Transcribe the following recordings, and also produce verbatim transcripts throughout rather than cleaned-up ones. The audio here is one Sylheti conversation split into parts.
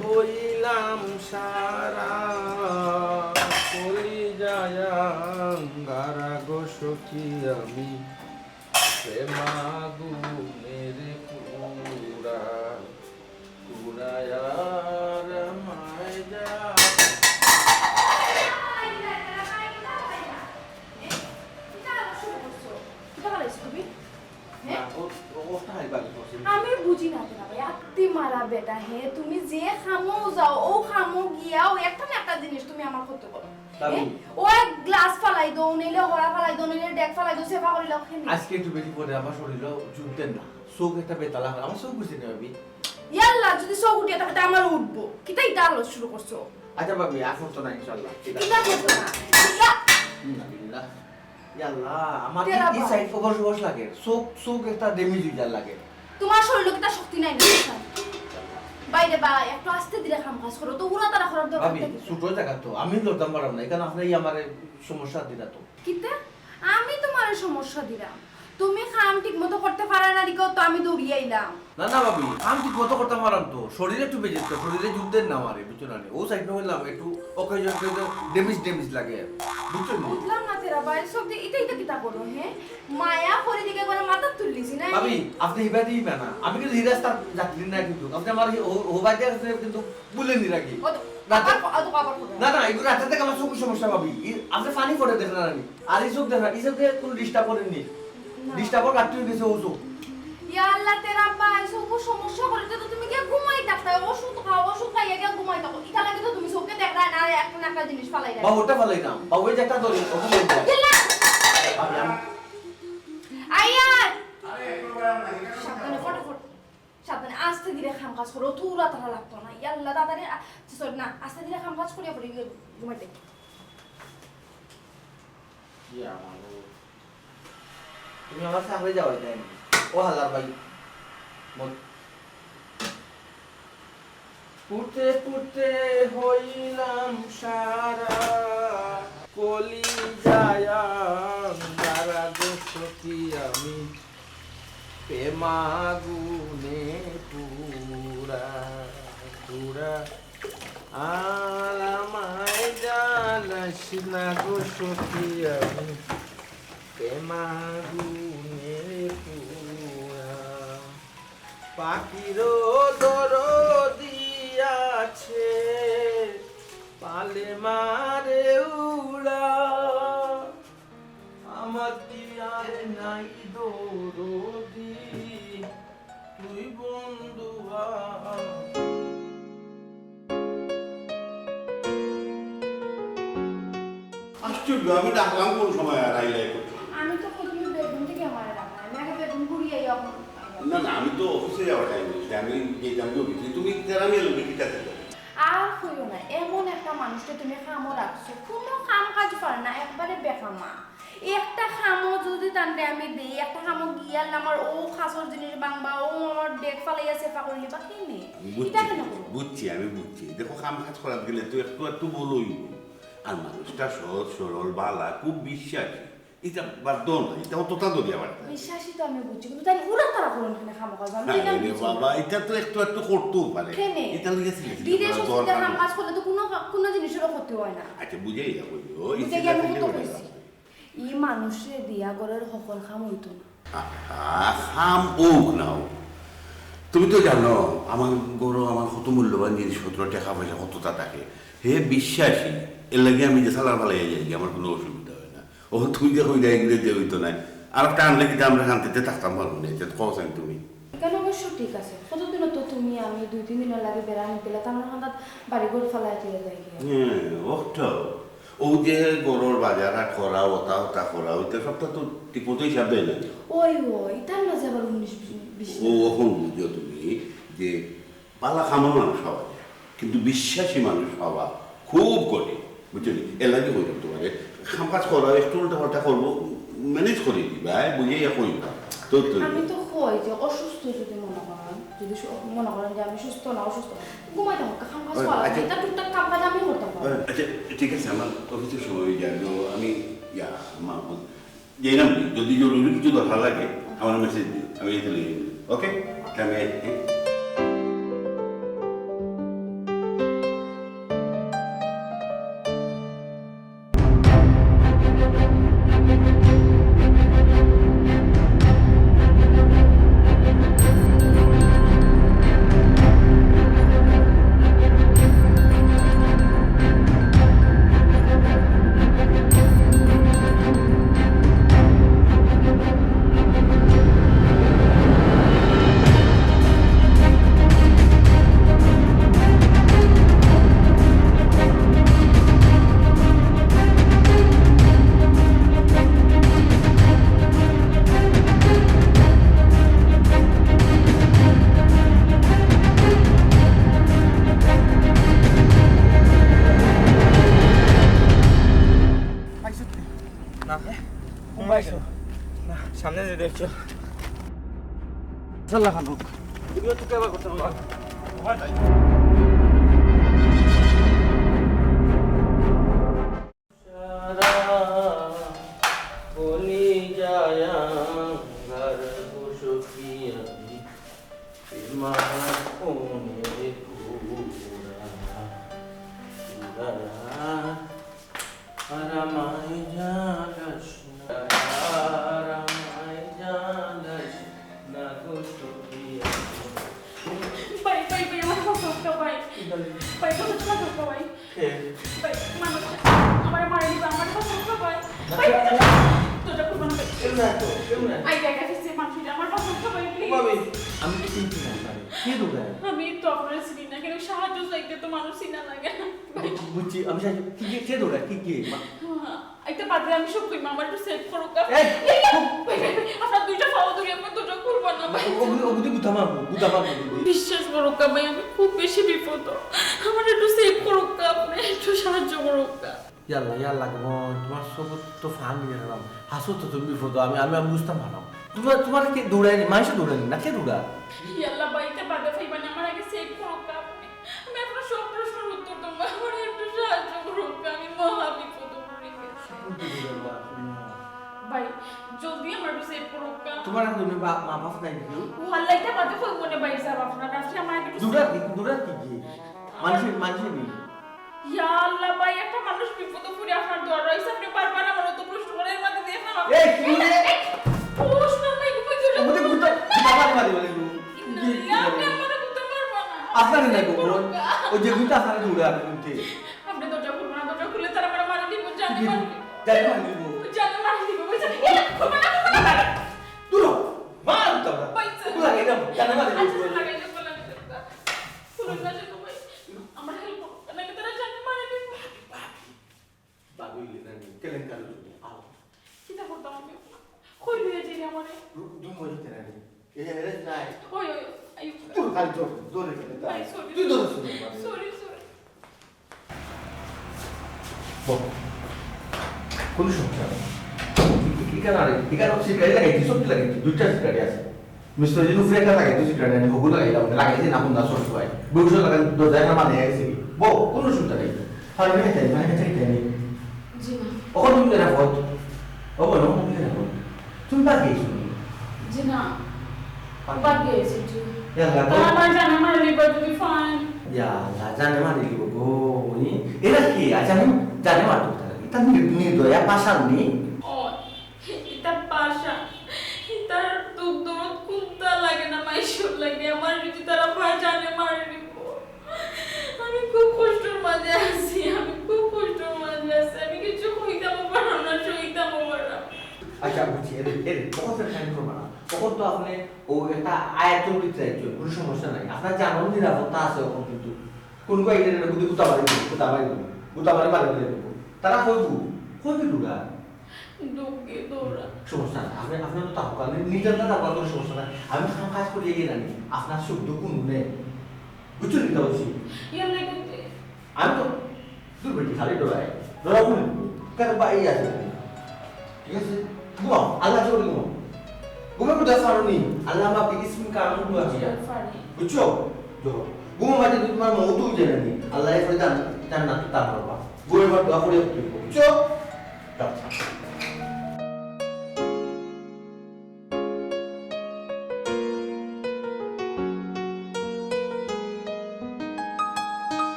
হইলাম সারা, কলিজায় আঙ্গারা গো সখী আমি, প্রেমাগুনের পুরা, পুরায়ার মায়া। কিতা আবার শুরু করছো? কিতা বানাইছো তুমি? না, ও, ও, ওটা হাই বাকি করছে। আমি বুঝি না তো না ভাই, আত্তি মারা বেটা, হে, তুমি যে খামো যাও, ও খামো গিয়াও, একটা না একটা জিনিস তুমি আমার করতে পারো। ভাবি। হে? ও এক গ্লাস ফালাই দো, নাইলে হরা ফালাই দো, নাইলে ডেক ফালাই দো, সেবা করিলাও খেয়ে। আজকে একটু বেশি পরে আমার শরীরও জুটতেন না, চোখ একটা বেতালা হয়, আমার চোখ বুঝে নেবে ভাবি। ইয়াল্লা, যদি চোখ উঠিয়া থাকে, তা আমার উঠবো। কিতা ইতা আলো শুরু করছো? আচ্ছা ভাবি, আর করতো না ইনশাল্লাহ। ঠিক আছে। কিতা করছো না? ইয়া! ইন্না লিল্লাহ। ইয়াল্লাহ, আমার তেরা এই বা- সাইড ফোকাস ফোকাস লাগে। চোখ, চোখ একটা ড্যামেজ হয়ে যার লাগে। তোমার শরীরে কিতা শক্তি নাই না? বাইরে বা একটু আস্তে ধীরে কাম কাজ করো। তো উড়া তারা করার দরকার ভাবি, নাই। ছোট জায়গা তো, আমি লড়তাম পারলাম না। এখানে আপনি আমারে সমস্যা দিলা তো। কিতা? আমি তোমারে সমস্যা দিলাম? তুমি কাম ঠিক মতো করতে পারা না দিকেও তো আমি দৌড়িয়ে আইলাম। না, না ভাবি, কাম ঠিক মতো করতাম পারলাম তো। শরীরে একটু বেজে তো, শরীরে যুদ্ধের না মারে, বুঝছো না নি? ও সাইড না হইলাম, একটু অকেজো অকেজো ড্যামেজ ড্যামেজ লাগে, বুঝছো নি? বুঝলাম না তেরা ভাই, সব দি-, ইতা, ইতা কিতা করো, হে? মায়া করি দিকে করে মাথা তুললিছি না? ভাবি, আপনি হিবা দিই না, না। আমি কিন্তু হিরাস্তার যাত্রী না কিন্তু। আপনি আমার হি-, ও, ও বাদ দিয়ে কিন্তু বলে নি রাখি। ও তো রাতে আবার, ও তো আবার করো। না, না, এগুলো রাতে থেকে আমার চোখের সমস্যা ভাবি। ই-, আপনি পানি পড়ে দেখেন না নি? আর এই চোখ দেখেন, এই চোখ দিয়ে কোনো ডিস্টার্ব করেননি। না। ডিস্টার্ব রাখতে হয়ে গেছে ও চোখ। ইয়া আল্লাহ, তেরা ভাই, চোখের সমস্যা করে তো তুমি গিয়া ঘুমাই থাকতা, ওষুধ খাও, ওষুধ খাইয়া গিয়া ঘুমাই থাকো। ইটা লাগে তো তুমি চোখে দেখরা না, একটা না একটা জিনিস ফালাই রাখো। বা ওটা ফালাই না, বা ওই যে একটা দড়ি, ওটা ফালাই না। ইয়া আল্লাহ! ভাবি, আমি আইয়া! সাবধানে, ফটাফট। সাবধানে, আস্তে ধীরে কাম কাজ করো, তুরা তারা লাগতো না। ইয়া আল্লাহ, তাড়াতাড়ি, আ, সরি, না, আস্তে ধীরে কাম কাজ করিয়া পড়ি, ঘুমাইতে। কি আমার ও? তুমি আমার সামনে যাওয়াই দেয় না। ও হালার ভাই। মন- পুড়তে পুড়তে হইলাম সারা, কলিজায় আঙ্গারা গো সখী আমি, প্রেমাগুনে পুরা, পুরা। আর আমায় জানাস না গো সখী আমি, প্রেমাগুনে পুরা। পাখিরও দরদি আছে, পালে মারে উড়া। আমার কি আর নাই দরদি, তুই বন্ধু আমার। আশ্চর্য, আমি ডাকলাম কোন সময় আর আইলে একটু? আমি তো প্রথমে বেডরুম থেকে আমার ডাকলাম, আমি আগে বেডরুম ঘুরিয়ে আই, এখন না, না, আমি তো অফিসে যাওয়ার টাইম হয়েছে, আমি যেতাম তো অফিসে। তুমি তেরা মিয়া লোকে কিতা ছিল? আর কইও না, এমন একটা মানুষকে তুমি কামো রাখছো, কোনো কাম কাজ পারে না, একবারে বেকামা। একটা কামও যদি তানরে আমি দেই, একটা কামও গিয়ার আমার ও খাসর জিনিস ভাঙবা, ও আমার ডেক ফালাইয়া সেফা করিলিবা, কি নেই? বুঝছি, এটা কেন করবো? বুঝছি, আমি বুঝছি। দেখো, কাম কাজ করাত গেলে তো একটু একটু ভুল হইব। আর মানুষটা সহজ সরল, বালা, খুব বিশ্বাসী। এটা বাদ দাও না, এটা অতটা ধরি আবার না। বিশ্বাসী তো আমি বুঝছি, কিন্তু তাই উড়া তারা করুন কেন খামোখা? আমি তো এটা আরে বুঝি না। বাবা, এটা তো একটু একটু করতেও পারে। কেনে? এটা লইয়া ছিল, ছিল, বিদেশ বড় অসুবিধা দরকার কাম নেই। কাজ করলে তো কোনো, কোনো জিনিসেরও ক্ষতি হয় না। আচ্ছা, বুঝাইয়া কইও, বুঝে গিয়ে আমি কত কইছি। ই মানুষে দিয়া ঘরের হকল কাম হইতো না। আহা, কাম হোক না হোক। তুমি তো জানো, আমার ঘরো আমার কত মূল্যবান জিনিসপত্র, টাকা পয়সা কতটা থাকে। হে বিশ্বাসী, এর লাগি আমি যে সালার ফালাইয়া যাই, আমার কোনো অসুবিধা হয় না। ও, তুমি দেখো, এটা এগুলো দিয়ে হইতো না। আর একটা আনলে কিন্তু আমরা শান্তিতে থাকতাম পারবো না, এটা তো কও চাই তুমি। কেন অবশ্য ঠিক আছে, কতদিনও তো তুমি আমি দুই তিন দিনের লাগে বেড়া নিতে গেলে, তার মানে বাড়ি ঘর ফালাই দিয়ে যাই গিয়া। হ্যাঁ, ওটাও। ও যে গরুর বাজার হাট করা, ওটা ওটা করা, ওইটা সবটা তো ঠিকমতো হিসাব দেয় না। ওই, ওই, তার মাঝে আবার উনিশ বিশ। ও, এখন বুঝো তুমি যে বালা কামর মানুষ পাওয়া যায়, কিন্তু বিশ্বাসী মানুষ পাওয়া খুব কঠিন, বুঝছো নি? এর লাগি কইলাম তোমারে, কাম কাজ করা, একটু উল্টা পাল্টা করবো, ম্যানেজ করে দিবা, হ্যাঁ? বুঝে ইয়া কইবা। তো, তো। আমি তো কই যে অসুস্থ যদি মনে করেন, যদি সু-, মনে করেন যে আমি সুস্থ না অসুস্থ, ঘুমাই থাকো, কাম কাজ করা, আচ্ছা। এটা টুকটাক কাম কাজ আমি করতাম পারি। আচ্ছা, ঠিক আছে, আমার অফিসের সময় হয়ে যায়, তো আমি, ইয়া, মা, যাইলাম, যদি জরুরি কিছু দরকার লাগে, আমার মেসেজ দিও, আমি এখানে, ওকে? আমি, হ্যাঁ? না, হ্যাঁ? ঘুমাইছো? না, সামনে যে দেখছো। চল, লাখান হোক। ভিডিও তো কভার করতে হবে। সারা কলিজায় আঙ্গার বসকিয়া, তোমার কোণে রে কুড়া, কুড়া। আর আমায় জ্বালাস না, আর আমায় জ্বালাস না গো সখিয়া। ভাই, ভাই, ভাই, আমার কথা শোনো ভাই। ভাই, কথা শোনো ভাই। কে? ভাই, মানুষ আমার মারি দিবা, আমার কথা শোনো ভাই। ভাই, ভাই, দরজা খুলবা না ভাই। কেউ না তো, কেউ না। আই, আই, আই, সে মানুষ, আমার কথা শোনো ভাই, please। ও ভাবি, আমি তো চিনছি না আপনারে। কে দৌড়ায়? আমি তো আপনারে চিনি না, কেউ সাহায্য চাইতে তো মানুষ চিনা লাগে না। বুঝছি, আমি সাহায্য, কি, কি, কে দৌড়ায়? কি, কি? মা- হ্যাঁ, এটা বাদ দে, আমি সব কইমু, আমার একটু সেভ করো কা। এই, এই, এই, ভাই, ভাই, ভাই, আপনার দুইটা পাও ধরি, আপনার দুইটা করবো না, ভাই। ও, ও, ও, ও, গুতা মারবো, গুতা মারবো। বিশ্বাস করো কা, ভাই, আমি খুব বেশি বিপদ। আমার একটু সেভ করো কা, আপনি একটু সাহায্য করো কা। ইয়াল্লা, ইয়াল্লা, গো, তোমার সবর তো ফান নিয়ে গেলাম। হাসো তো তুমি বিপদ, আমি, আমি, আমি বুঝতাম পারলাম। তোমার, তোমার কে দৌড়ায়নি? মানুষে দৌড়ায়নি, না কে দৌড়া? ইয়াল্লা, ভাই, এটা বাদ দে, ভাই, মানে, আমার আগে সেভ করো কা, আপনি। আমি আপনার সব প্রশ্নের উত্তর দেবো, আমার একটু সাহায্য করুন, আমি মহা বিপদে পড়ে গেছি। ভাই, জলদি আমার একটু সেভ করুন। তোমার আর কোনো বাপ, মা, বাপ নাই কেউ? ও আল্লাহ, এটা বাদে কই মনে ভাই সাহেব আপনার কাছে আমার একটু দূরে কি, দূরে কি কি? মানুষের, মানুষের নেই। ইয়া আল্লাহ ভাই, একটা মানুষ বিপদে পড়ে আপনার দোয়া রয়েছে, আপনি বারবার আমার অত প্রশ্ন করেন, এর মাঝে দিয়ে আপনার এই, কি রে? এই, প্রশ্ন ভাই, ঘুমাই চলে ওকে গুতা, গুতা মারি মারি বলে। ইন্না লিল্লাহি, আপনি আমারে গুতা মারবা না। আপনারে নাই গো, বোন। ওই যে গুতা আপনারে দৌড়ে আর গুনতে। আপনি দরজা খুলবেন না, দরজা খুললে তারা আমারে মারি দিব, জানে মারি দিব। জানে মারি দিব। জানে মারি দিব, বুঝছেন? এই, খুলবেন না, খুলবেন না। দূর হ, মার গুতা মার। ভাই, স্যার। ওগুলা লাগাই দাও, জানে মারি দিব। আচ্ছা, স্যার, লাগাই দেবো, লাগাই দেবো। খুলুন না, জানো ভাই। আমার হেল্প করুন, নাকি তারা জানে মারি দিব। ভাবি, ভাবি। ভাবি, না, না, কেলেঙ্কারি তুমি, আও। কিতা করতাম আমি? কই লইয়া যাই আমারে? রু-, রুম হইতে না নি। এ, এরে নাই। ওই, ওই, ওই, আই। তুই খালি জোর, জোরে গেলে তাই। ভাই, সরি। তুই জোরে শুনে, মানে। Sorry, sorry. বল। কোনো সমস্যা নেই। তুই, তুই কি কারণে? এখানে সিট গাড়ি লাগাই, তুই সব লাগাই, তুই দুইটা সিট গাড়ি আছে। মিস্টার জিনু ফ্রেন্ড লাগাই, তুই সিট গাড়ি আনি, হবু লাগাই, লাগাই, লাগাই, যে না, কোনটা সব সবাই। বউসর লাগাই, দরজায় আমার মানে গেছে। বল, কোনো অসুবিধা নেই। ফার্মে খাইতে আনি, ফার্মে খাইতে আনি। জি না। ওখানে তুমি নিরাপদ। ও বলো, তুমি নিরাপদ। তুমি বাদ গেছো নি? জি না। বাদ গেছি, জি। ইয়া আল্লাহ, তারা আমার জানে মারি দিব যদি ফাইন। ইয়া আল্লাহ, জানে মারি দিব গো, উনি। এরা কি? আচ্ছা, আমি জানে মারতো তারা। এটা নির-, নির্দয়া পাষাণ নি? ও, এটা পাষাণ। এটার দুঃখ দরদ কোনটা লাগে না, মাইশর লাগে। আমার যদি তারা পায়, জানে মারি দিব। আমি খুব কষ্টর মাঝে আছি, আমি খুব কষ্টর মাঝে আছি, আমি কিছু কইতামও পারলাম না, সইতামও পারলাম না। আচ্ছা, বুঝছি, এরে, এরে, তখন তো খালি করবা না। তখন তো আপনি ও একটা আয়ত্তর ভিতরে একজন, কোনো সমস্যা নাই। আপনার জানও নিরাপত্তা আছে এখন কিন্তু। কোন কয়েকদিন এটা বুদ্ধি গুতাবাড়ি দিব, গুতাবাড়ি দিব, গুতাবাড়ি মারি ফেলে দিব। তারা কইব, কইবে লুগা। দুঃখে দৌড়া। সমস্যা নাই, আপনি, আপনার তো তাহলে নিজের না তাহলে কোনো সমস্যা নাই। আমি তো কাজ করি এগিয়ে জানি, আপনার সুখ দুঃখ নেই। বুঝছো নি, বুঝছি? ইয়ার লাগে দে। আমি তো দূর বেটি খালি ডরাই। ডরাবো না। কেন বা এই আছে। ঠিক আছে? ঘুমাও, আল্লাহ জোরে ঘুমাও। ঘুমে কোথায় ফারুনি? আল্লাহ মা বিগিস মিন কারণ গুলো আছে। জি, আমি ফারি। বুঝছো? দেখো, ঘুমো মাঝে যদি তোমার মৌত হয়ে যায় না নি, আল্লাহ এরপরে জান-, জান্নাত দান করবা। ঘুমের পর দোয়া করে তুলবো। বুঝছো? যাও।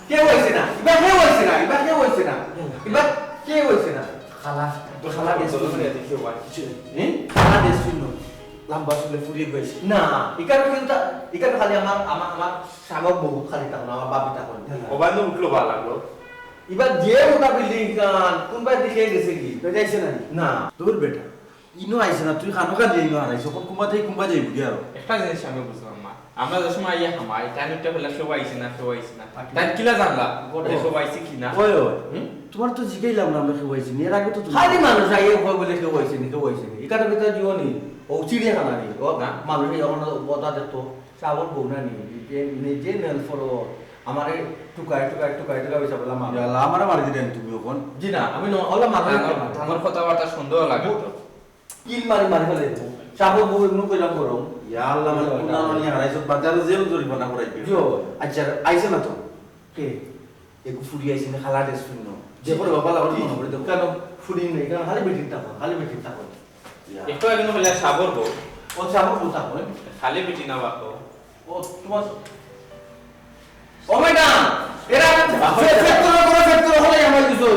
কেউ আইছে না, ইবা কেউ আইছে না, ইবা কেউ আইছে না, ইবা কেউ আইছে না। খালা, খালা গেছে। কিছু নেই। হুম? খালা গেছে শুনো। লম্বা চুলে ফুরিয়ে গেছে। না, এখানে কিন্তু, এখানে খালি আমার, আমার, আমার শাবক বউ খালি তখন, আমার বাপি তখন। ওবায়ন উঠলো ভালো লাগলো। ইবা যে মোটা বিল্ডিং কান, কোনবায় দেখে গেছে কি? তো যাইছে না? না। দূর বেটা। ইনো আইছে না, তুই খানো খালি ইনো হারাইছ। কোন কুম্বা থেকে কুম্বা যাইবি কি আরো? একটা জিনিস আমি বুঝলাম না। আমরা যে সময় আইয়া হামাই, তাইন উঠতে বলে, "কেউ আইছে না, কেউ আইছে না।" তাইন কিলা জানলা? ঘরে কেউ আইছে কি না? ওই, ওই। হুম? তোমার তো জিগাইলাম না, আমরা কেউ আইছি নি। এর আগে তো তুমি খালি মানুষ আইয়া কয় বলে, "কেউ আইছে নি, কেউ আইছে নি।" এখানে ভিতরে দিও নি। ও চিড়িয়াখানা নি। ও না। মানুষ আইয়া ওখানে কথা দেখতো। সাবর বউ না নি। নিজে, নিজে নেল ফলো। আমারে টুকাই, টুকাই, টুকাই, টুকাই হইছে বলে মানুষ। ইয়া আল্লাহ, আমারে মারি দিলেন তুমি ওখান। জি না, আমি ন-, ওলা মারি না, দিলাম। আমার কথাবার্তা সন্দেহ লাগে তো। কিল মারি মারি ফেলে। সাবর বউ এমন কইলাম গরম। ইয়া আল্লাহ, মানে, কোন নাম নিয়ে হারাইছো? বাজারে জেল জরিমানা করাই দিও। জি। আচ্ছা, আইছে না তো? কে? এগু ফুড়ি আইছে না, খালা ড্রেস পিনো। যে করে বাবা, আমার মনে করে দেখো। কেন? ফুড়ি নেই, কেন? খালি বেটির তা কর, খালি বেটির তা কর। ইয়া। একটু আগে না হলে সাবর বউ। ও সাবর বউ তা কর। খালি বেটি না বাপ। ও, তোমার ও ম্যাডাম, এরা ফে-, ফেক্টরি করে ফেক্টরি হলে আমার কিছু।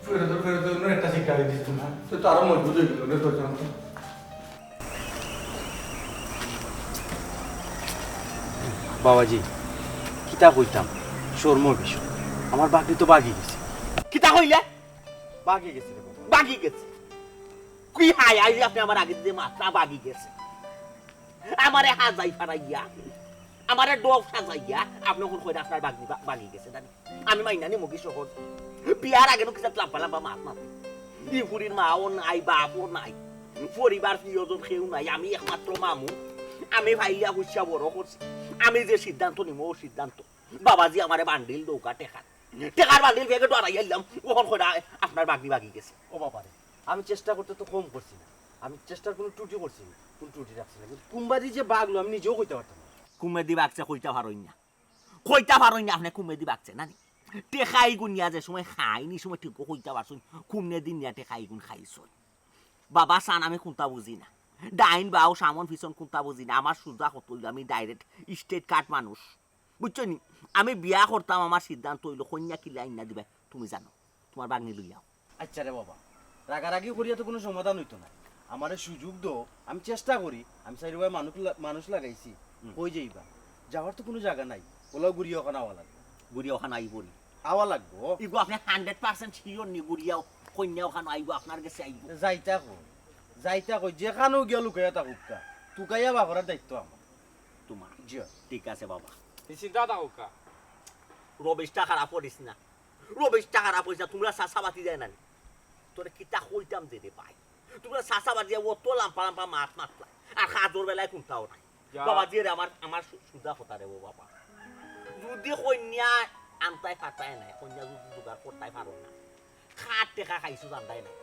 ফেরত, ফেরত, অন্য একটা শিক্ষা দিত না। তো তারও মজবুত হয়ে গেল, রে, তোর জন্য। বাবাজি, কিতা কইতাম, শর্মর বিষয়। আমার বাগনি তো বাগি গেছে। কিতা কইলে? বাগি গেছে রে বাবা। বাগি গেছে? কি হায়, আইজ আপনে আমার আগে যে মাতরা বাগি গেছে। আমারে হাজাই ফারাইয়া, আমারে ডব সাজাইয়া, আপনে অখন কইরা আপনার বাগনি বা-, বাগি গেছে, জানি। আমি মাইনা নিমু কি সহজ? বিয়ার আগে নু কিতা লাম্বা লাম্বা মাত মাতে। ই ফুড়ির মাও নাই, বাপও নাই, পরিবার প্রিয়জন কেউ নাই, আমি একমাত্র মামু। আমি ফাইলিয়া হুইসা বড় করছি। আমি যে সিদ্ধান্ত নিমু, ও সিদ্ধান্ত। বাবাজি আমারে বান্ডিল দৌকা টেকার। টেকার বান্ডিল ব্যাগে ডরাই আইলাম, অখন কইরা আপনার বাগনি বাগি গেছে। ও বাবা রে, আমি চেষ্টা করতে তো কম করছি না, আমি চেষ্টার কোনো ত্রুটি করছি না, কোনো ত্রুটি রাখছি না, কিন্তু কুম্বাদি যে বাগলো আমি নিজেও কইতে পারতাম না। কুম্বাদি বাগছে কইতা পারইন না, কইতা পারইন না আপনে কুম্বাদি বাগছে না নি? টেকাই গুনিয়া যে সময় খাইনি সময় ঠিক কইতা পারছইন, কুম্বাদি নিয়া টেকাই গুন খাইছইন। বাবা সান আমি কুন্তা বুঝি না, ডাইন বাউ সামন পিছন কুন্তা বুঝি না, আমার সুজা কত অইলো, আমি direct straight cut মানুষ। বুঝছো নি? আমি বিয়া করতাম, আমার সিদ্ধান্ত অইলো, কইন্যা কিলা আইন্যা দিবায়, তুমি জানো, তুমার বাগনি লইয়াও। আচ্ছা রে বাবা, রাগারাগি করিয়া তো কুনু সমাধান অইতো নায়। আমারে সুযোগ দেও, আমি চেষ্টা করি, আমি চাইরোবায় মানুষ লা-, মানুষ লাগাইছি, হুম। কই যাইবা? যাওয়ার তো কুনু জাগা নাই, অলাউ ঘুরিয়া অখান আওয়া লাগবো। ঘুরিয়া অখান আইবো নি? আওয়া লাগবো। ইগু আপনে hundred percent sure নি ঘুরিয়াও কইন্যা অখান আইবো, আপনার গেছে আইবো? যাইতা কই, যাইতা কই, যেখানেও গিয়া লুকাইয়া থাকুক্কা, তুকাইয়া বার করার দায়িত্ব আমার। তুমার? জি। ঠিক আছে বাবা। ই চিন্তা থাকুক্কা। রবিশটা খারাপ করিস না, রবিশটা খারাপ করিস না। তুমরা চাচা ভাতিজায় নানি? তোরে কিতা কইতাম যে রে ভাই, তুমরা চাচা ভাতিজায় অত লাম্বা লাম্বা মাত মাতলা, আর কাজর বেলায় কুন্তাও নাই। যা। বাবা, যে রে আমার, আমার সু-, সুজা কথা রে ও বাবা। যুদি কইন্যা আনতায় পারতায় নায়, কইন্যা যুদি জুগাড় করতায় পারো না, কার টেকা খাইছো জানতায় নায়।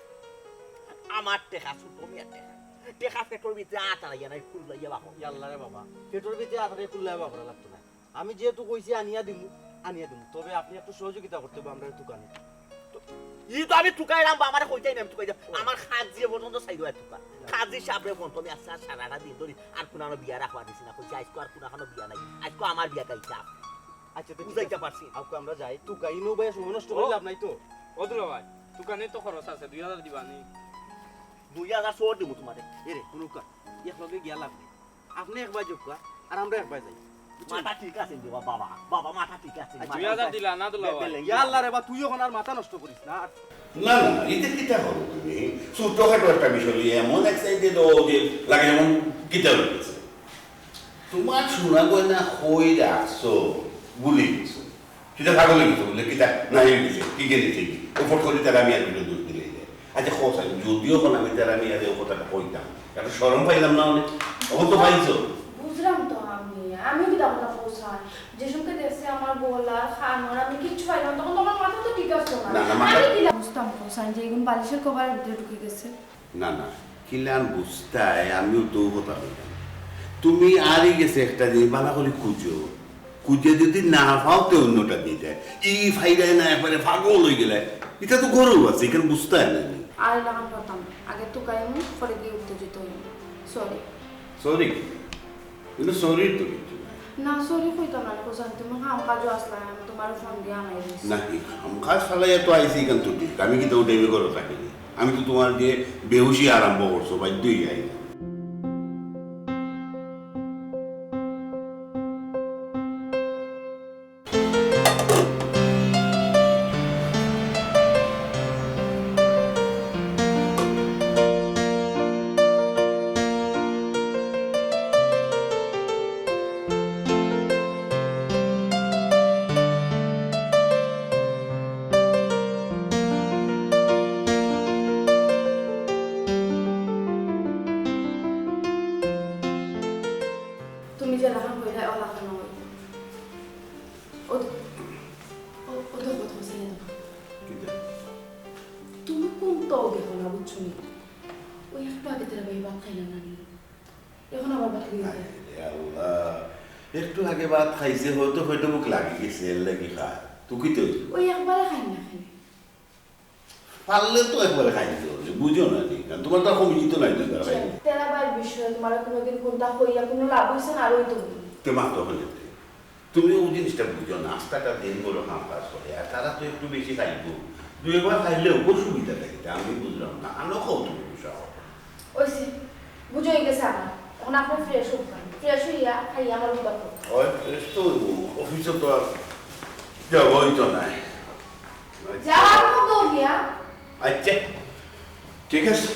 আমার টেকা, ছোট মিয়ার টেকা। টেকা পেটর ভিতরে আত আড়াইয়া নাই, কুল্লাইয়া বার কর। ইয়াল্লা রে বাবা, পেটর ভিতরে আত আড়াইয়া কুল্লাইয়া বার করা লাগতো না। আমি যেহেতু কইছি আনিয়া দিমু, আনিয়া দিমু। তবে আপনে একটু সহযোগিতা করতে অইবো আমরারে তুকানিত। তো, ই তো আমি তুকাইরাম বা আমারে কইতায় না, আমি তুকাইরাম। ও। আমার কাজিয়ে পর্যন্ত চাইরোবায় তুকার। কাজি সাবরে ফোন তো আমি আজকে আর সারাটা দিন ধরি আর কুনানো বিয়া রাখবার দিছি না। কইছি, "আইজকু আর কুনাখানো বিয়া নাই। আইজকু আমার বিয়া গাইতা।" আচ্ছা, তো ঠিক বুঝাইতা আছে। পারছি। আউক্কা আমরা যাই। তুকাইনো ভাই সময় নষ্ট করি লাভ নাই তো। ও দুলাভাই, তুকানিত তো খরচ আছে, দুই হাজার দিবা নি? দুই হাজার সহ দিমু তুমারে। এরে, হুনুক্কা, একলগে গিয়া লাভ নাই। আপনে একবায় যাউক্কা, আর আমরা একবায় যাই। মাথা ঠিক আছে নি বাবা, বাবা, মাথা ঠিক আছে নি? আচ্ছা, দুই হাজার দিলা না দুলাভাই? ইয়াল্লা রে বা, তুই অখন আর মাথা নষ্ট করিস না। আর না, না, ইতা কিতা করো তুমি? ছোটখাটো একটা বিষয় লইয়া এমন excited অও যে লাগে যেমন কিতা অইগেছে। তুমার সোনা গয়না কই রাখছো, ভুলি গেছো। কিতা পাগল অইগেছো বুলে, কিতা নাই অইগেছে, কি গেলিছে কি? ও ফট করি তারা আমি আর দুটো দুধ দিলে দেয়। আচ্ছা, কও চাই, যদিও অখন আমি তারা আমি আর ও কথাটা কইতাম, একটা শরম পাইলাম না অনেক। অখন তো পাইছো। বুঝলাম তো আমি, আমিও কিতা কথা কইছি, যে সময় দেখছি আমার গলার, কানর, আমি কিচ্ছু পাইলাম না, তখন তো আমার মাথা তো ঠিক আছে না। না, না, মাথা আমি কিলা বুঝতাম কইছি যে এগুন বালিশের কভারের ভিতরে ঢুকি গেছে। না, না, কিলান বুঝতায়, আমিও তো কথা কইতাম। তুমি আরি গেছে একটা জিনিস বালা করি খুঁজো। খুঁজে যদি না পাও, তে অন্যটা দিতে। ই ফাইদায় না, একবারে পাগল অই গেলে। ইটা তো গরু আছে, ইখান বুঝতায় না। আর লাগান পারতাম না। আগে তুকাইমু, পরে গিয়া উত্তেজিত অইমু। Sorry। Sorry? কিন্তু sorry তো কিচ্ছু নাই। না, sorry কইতাম না, বুঝান, তুমি কাম কাজও আসলা, আমি তুমারে ফোন দিয়া আনাই দিছি। না, ই কাম কাজ ফালাইয়া তো আইছি, ইখান তো ঠিক। আমি কিতা উঠাইবে করো থাকি নি? আমি তো তুমার দিয়া বেহুশি আরম্ভ করছো, বাধ্য অইয়া আইলাম। ওই একটু আগে তোরা ভাই ভাত খাইলাম না নি? এখন আবার ভাত খাইলাম। আরে আল্লাহ, একটু আগে ভাত খাইছে, হয়তো পেটো ভুক লাগি গেছে, এর লাগি খায়। তুই কি তুই? ওই একবারে খাই না, খাই না। পারলে তো একবারে খাই দিতে হবে, বুঝো না নি? কারণ তোমার তো আর কমে যেত নাই দুইবার খাই। তেরা ভাইর বিষয়ে তোমার কোনোদিন কোনটা হইয়া কোনো লাভ হইছে না, আর হইতো না। তে মা তো হলে তে। তুমি ওই জিনিসটা বুঝো না, আস্তাটা দিন বড় কাম কাজ করে, আর তারা তো একটু বেশি খাইব, দুইবার খাইলেও অসুবিধা থাকে, তা আমি বুঝলাম না। আনো খাও তুমি সব। ওইসে, বুঝো হয়ে গেছে আমার। এখন আপনি ফ্রেশ হন, ফ্রেশ হইয়া খাইয়া আমার উদ্ধার করুন। ওই ফ্রেশ তো হইব, অফিসে তো আর যাওয়া হইতো নাই। যাওয়ার মতো গিয়া। আচ্ছা, ঠিক আছে।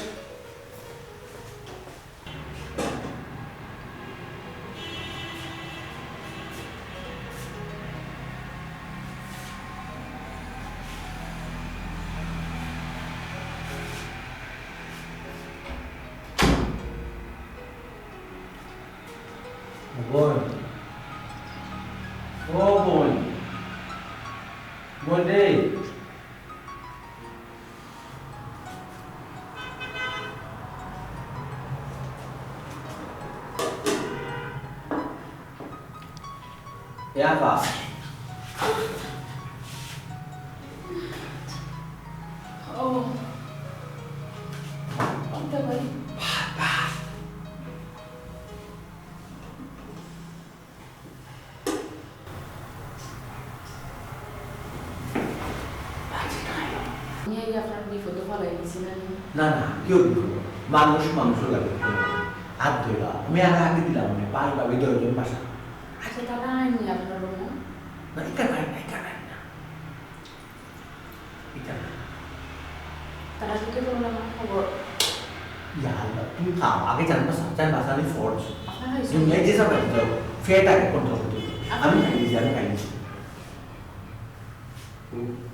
বোন, ও বোন, বোন রে। এ আফা। ও, কোনটা ভাই? ভাত, ভাত। আমি এই আপনার বিপদে ফালাই দিছি না নি? না, না, কেউ বিপদ না। মানুষ মানুষও লাগে। হাত ধইলা। আমি আর আগে দিলাম, মানে, পাঁচ ভাবি দশজন বাসা। আচ্ছা, তারা আইনি আপনার রুমে? না, এটা নাই, না, এটা নাই না। এটা নাই। তারা যদি কোনো রকম খবর। ইয়া আল্লাহ, তুমি খাও, আগে জানবা স্যার, জানবা স্যার, আমি ফোর্স। আপনার হয়েছে? দুনিয়ায় যে সব আছে, যাও, ফেট আগে কোন ধরো তুমি? আমি খাই দিছি, আমি খাই দিছি।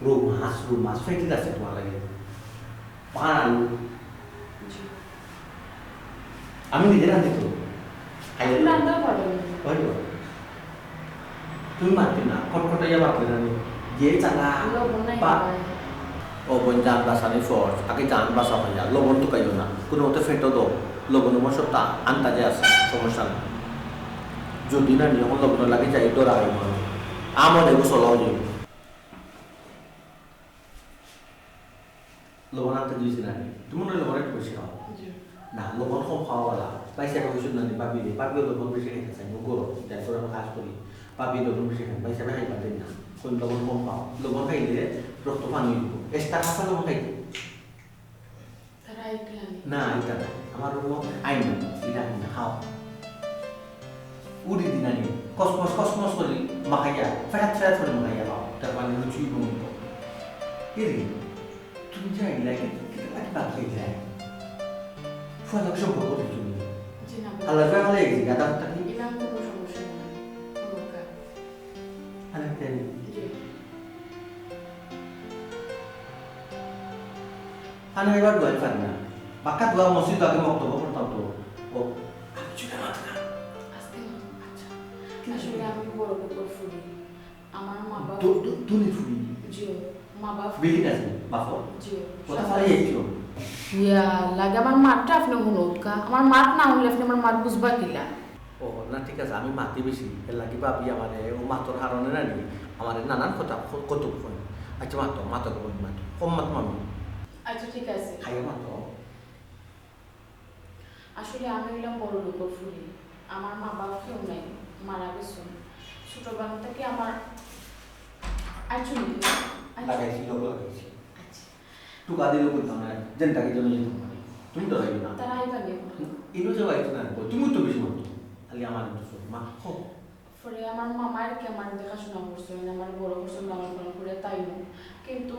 রু মাছ, রু মাছ, ফেটে আছে তোমার লাগে। পান আলু। জি। আমি নিজে রান্ধি তো। খাইলে আপনি তো। রান্নাও পারেন। পারি তো। তুমি মারতে না, খটখটাইয়া মারতে না নি। যে চালা। লবণ নাই বা-, ভাই। ও বোন, জান বাঁচানি ফরজ। আগে জান বাঁচাও ভাইয়া, লবণ তো খাইও না। কোনো মতে ফেটো দাও। লবণ মবণ সব তা আন্দাজে আছে, সমস্যা নেই। যদি না নি, এখন লবণ লাগে যাই, ধরা হইব না। আমার এগো চলাও যাইব। লবণ আনতে দিয়েছি না আমি। তুমি মনে হয় লবণ একটু বেশি খাও। জি। না, লবণ কম খাওয়া ভালা। ভাই সাহেব কইছইন না নি, ভাবি রে, ভাবিও লবণ বেশি খাইতে চায়, ও গরম, যার পরে আমি কাজ করি। ভাবি লবণ বেশি খান, ভাই সাহেব খাইবা দেন না। কোন লবণ কম খাও। লবণ খাইলে রক্ত পানি হইব। এক্সট্রা কাঁচা লবণ খাইতে। তারা আইতে আনি। না, এটা না। আমার রুমো আইন না। এটা আইন না, খাও। উড়ি দিন আনি। কসমস, কসমস করি মাখাইয়া, ফেরাত, ফেরাত করি মাখাইয়া খাও। তার মানে রুচি এবং এরে, তুমি যে আইলা, কি, কি, কি, কি বাদ হয়ে যায়? ফুয়া লোক সম্পর্ক করতে তুমি। জি না, আল্লাহ ফেরা হয়ে গেছে, গাদা হত্যা কি? ইমান কোনো সমস্যা নেই। কোনো কাজ। আরে, কেন? জি। আরে, এবার দোয়াই পারি না। বাক্কা দোয়া মসজিদ আগে মক্তব্য করতাম তো। ও, আমি চুলে মাথা না। আস্তে মাথা, আচ্ছা। কি? আসলে আমি বড় লোকের ফুরি। আমার মা বাবা দু-, দু-, দুনি ফুরি? জি, মা বাবা। বিল্ডিং আছে, বাফর? জি। কথা ফালাই একটু। ইয়া, লাগে আমার মাতটা আপনি হুনুক্কা। আমার মাত না হুনলে আপনি আমার মাত বুঝবা কিলা? ও, না, ঠিক আছে, আমি মাতি বেশি। এর লাগি ভাবি আমারে, ও মাতর কারণে না নি, আমারে নানান কথা ক-, কত কয়। আচ্ছা, মাতো, মাতো, কম মাতো। কম মাতো আমি। আচ্ছা, ঠিক আছে। খাইয়া মাতো। আসলে আমি হইলাম বড় লোকের ফুরি। আমার মা বাবা কেউ নাই, মারা গেছে। ছোটবেলা থেকে আমার আচ্ছা, আচ্ছা। লাগাইছি, লোক লাগাইছি। আচ্ছা। টুকা দিলে বলতাম না, জেনটাকে জন্য যেতাম পারি। তুমি ডরাইও না। তারা আইবা নি এখন? ইনো যে বাড়িতে না, তুমি তো বেশি মাতো। খালি আমার একটু শোনো, মা, হো। পরে আমার মামায় আর কি আমার দেখাশোনা করছে, মানে আমার বড় করছে, লালন পালন করে তাই না। কিন্তু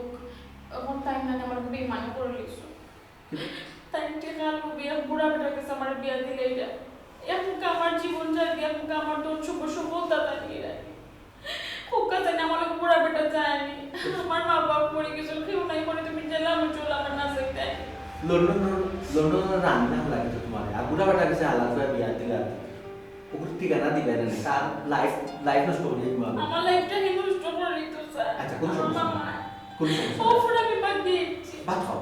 এখন তাই মানে আমার বেইমানি করে লিখছে। তাই টেকা লোভে এক বুড়া বেটার কাছে আমার বিয়া দিলে এটা। এখন আমার জীবন যায় দিয়ে এখন আমার ধন সম্পদ সফলতা তাই নিয়ে রাখি। খুব কাছে আমার বুড়া বেটা যায়নি। আমার মা বাপ মরে গেছে, কেউ নাই করে তুমি জেলা আমি চল আমার না চাইতে। লন্ডন, লন্ডন রান্না লাগে তো তোমার। আর বুড়া বেটার কাছে আলাদা বিয়া দিলা। ওগুলো ঠিকানা দিবে না, তার লাইফ, লাইফ নষ্ট করে দিবে। আমার লাইফটা হি নষ্ট করে দিত, স্যার। আচ্ছা, কোনো সমস্যা নেই। কোনো সমস্যা নেই। ও, পুরো আমি বাদ দিয়ে দিচ্ছি। ভাত খাও।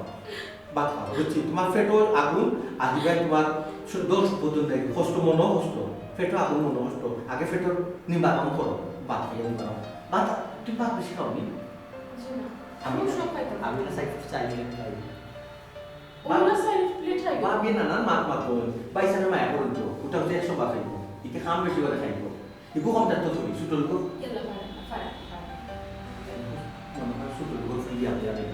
ভাত খাও, বুঝছি? তোমার পেটও আগুন, আর দিবায় তোমার সু-, দোষ বোধন দেখবে, কষ্ট, মনও কষ্ট, পেটও আগুন, মনও কষ্ট। আগে পেটর নিবারণ করো, ভাত খাইয়া নিবারণ। ভাত, তুমি ভাত বেশি খাও নি? জি না। আমি, আমি সব খাইতাম। আমি না চাই, চাই, চাই। অন্য side plate খাই। ভাবি না, না, মাত মাত বলেন। ভাই সাহেব মায়া করেন তো, ওটা হচ্ছে একশো বার খাইব। একে খাম বেশি করে খাইব। এগু কম থাকতো তুমি, ছোট লোক। ইয়াল্লা, পারে না, পারে না, পারে না। মনে হয় ছোট লোক ফিরিয়ে আনতে হবে।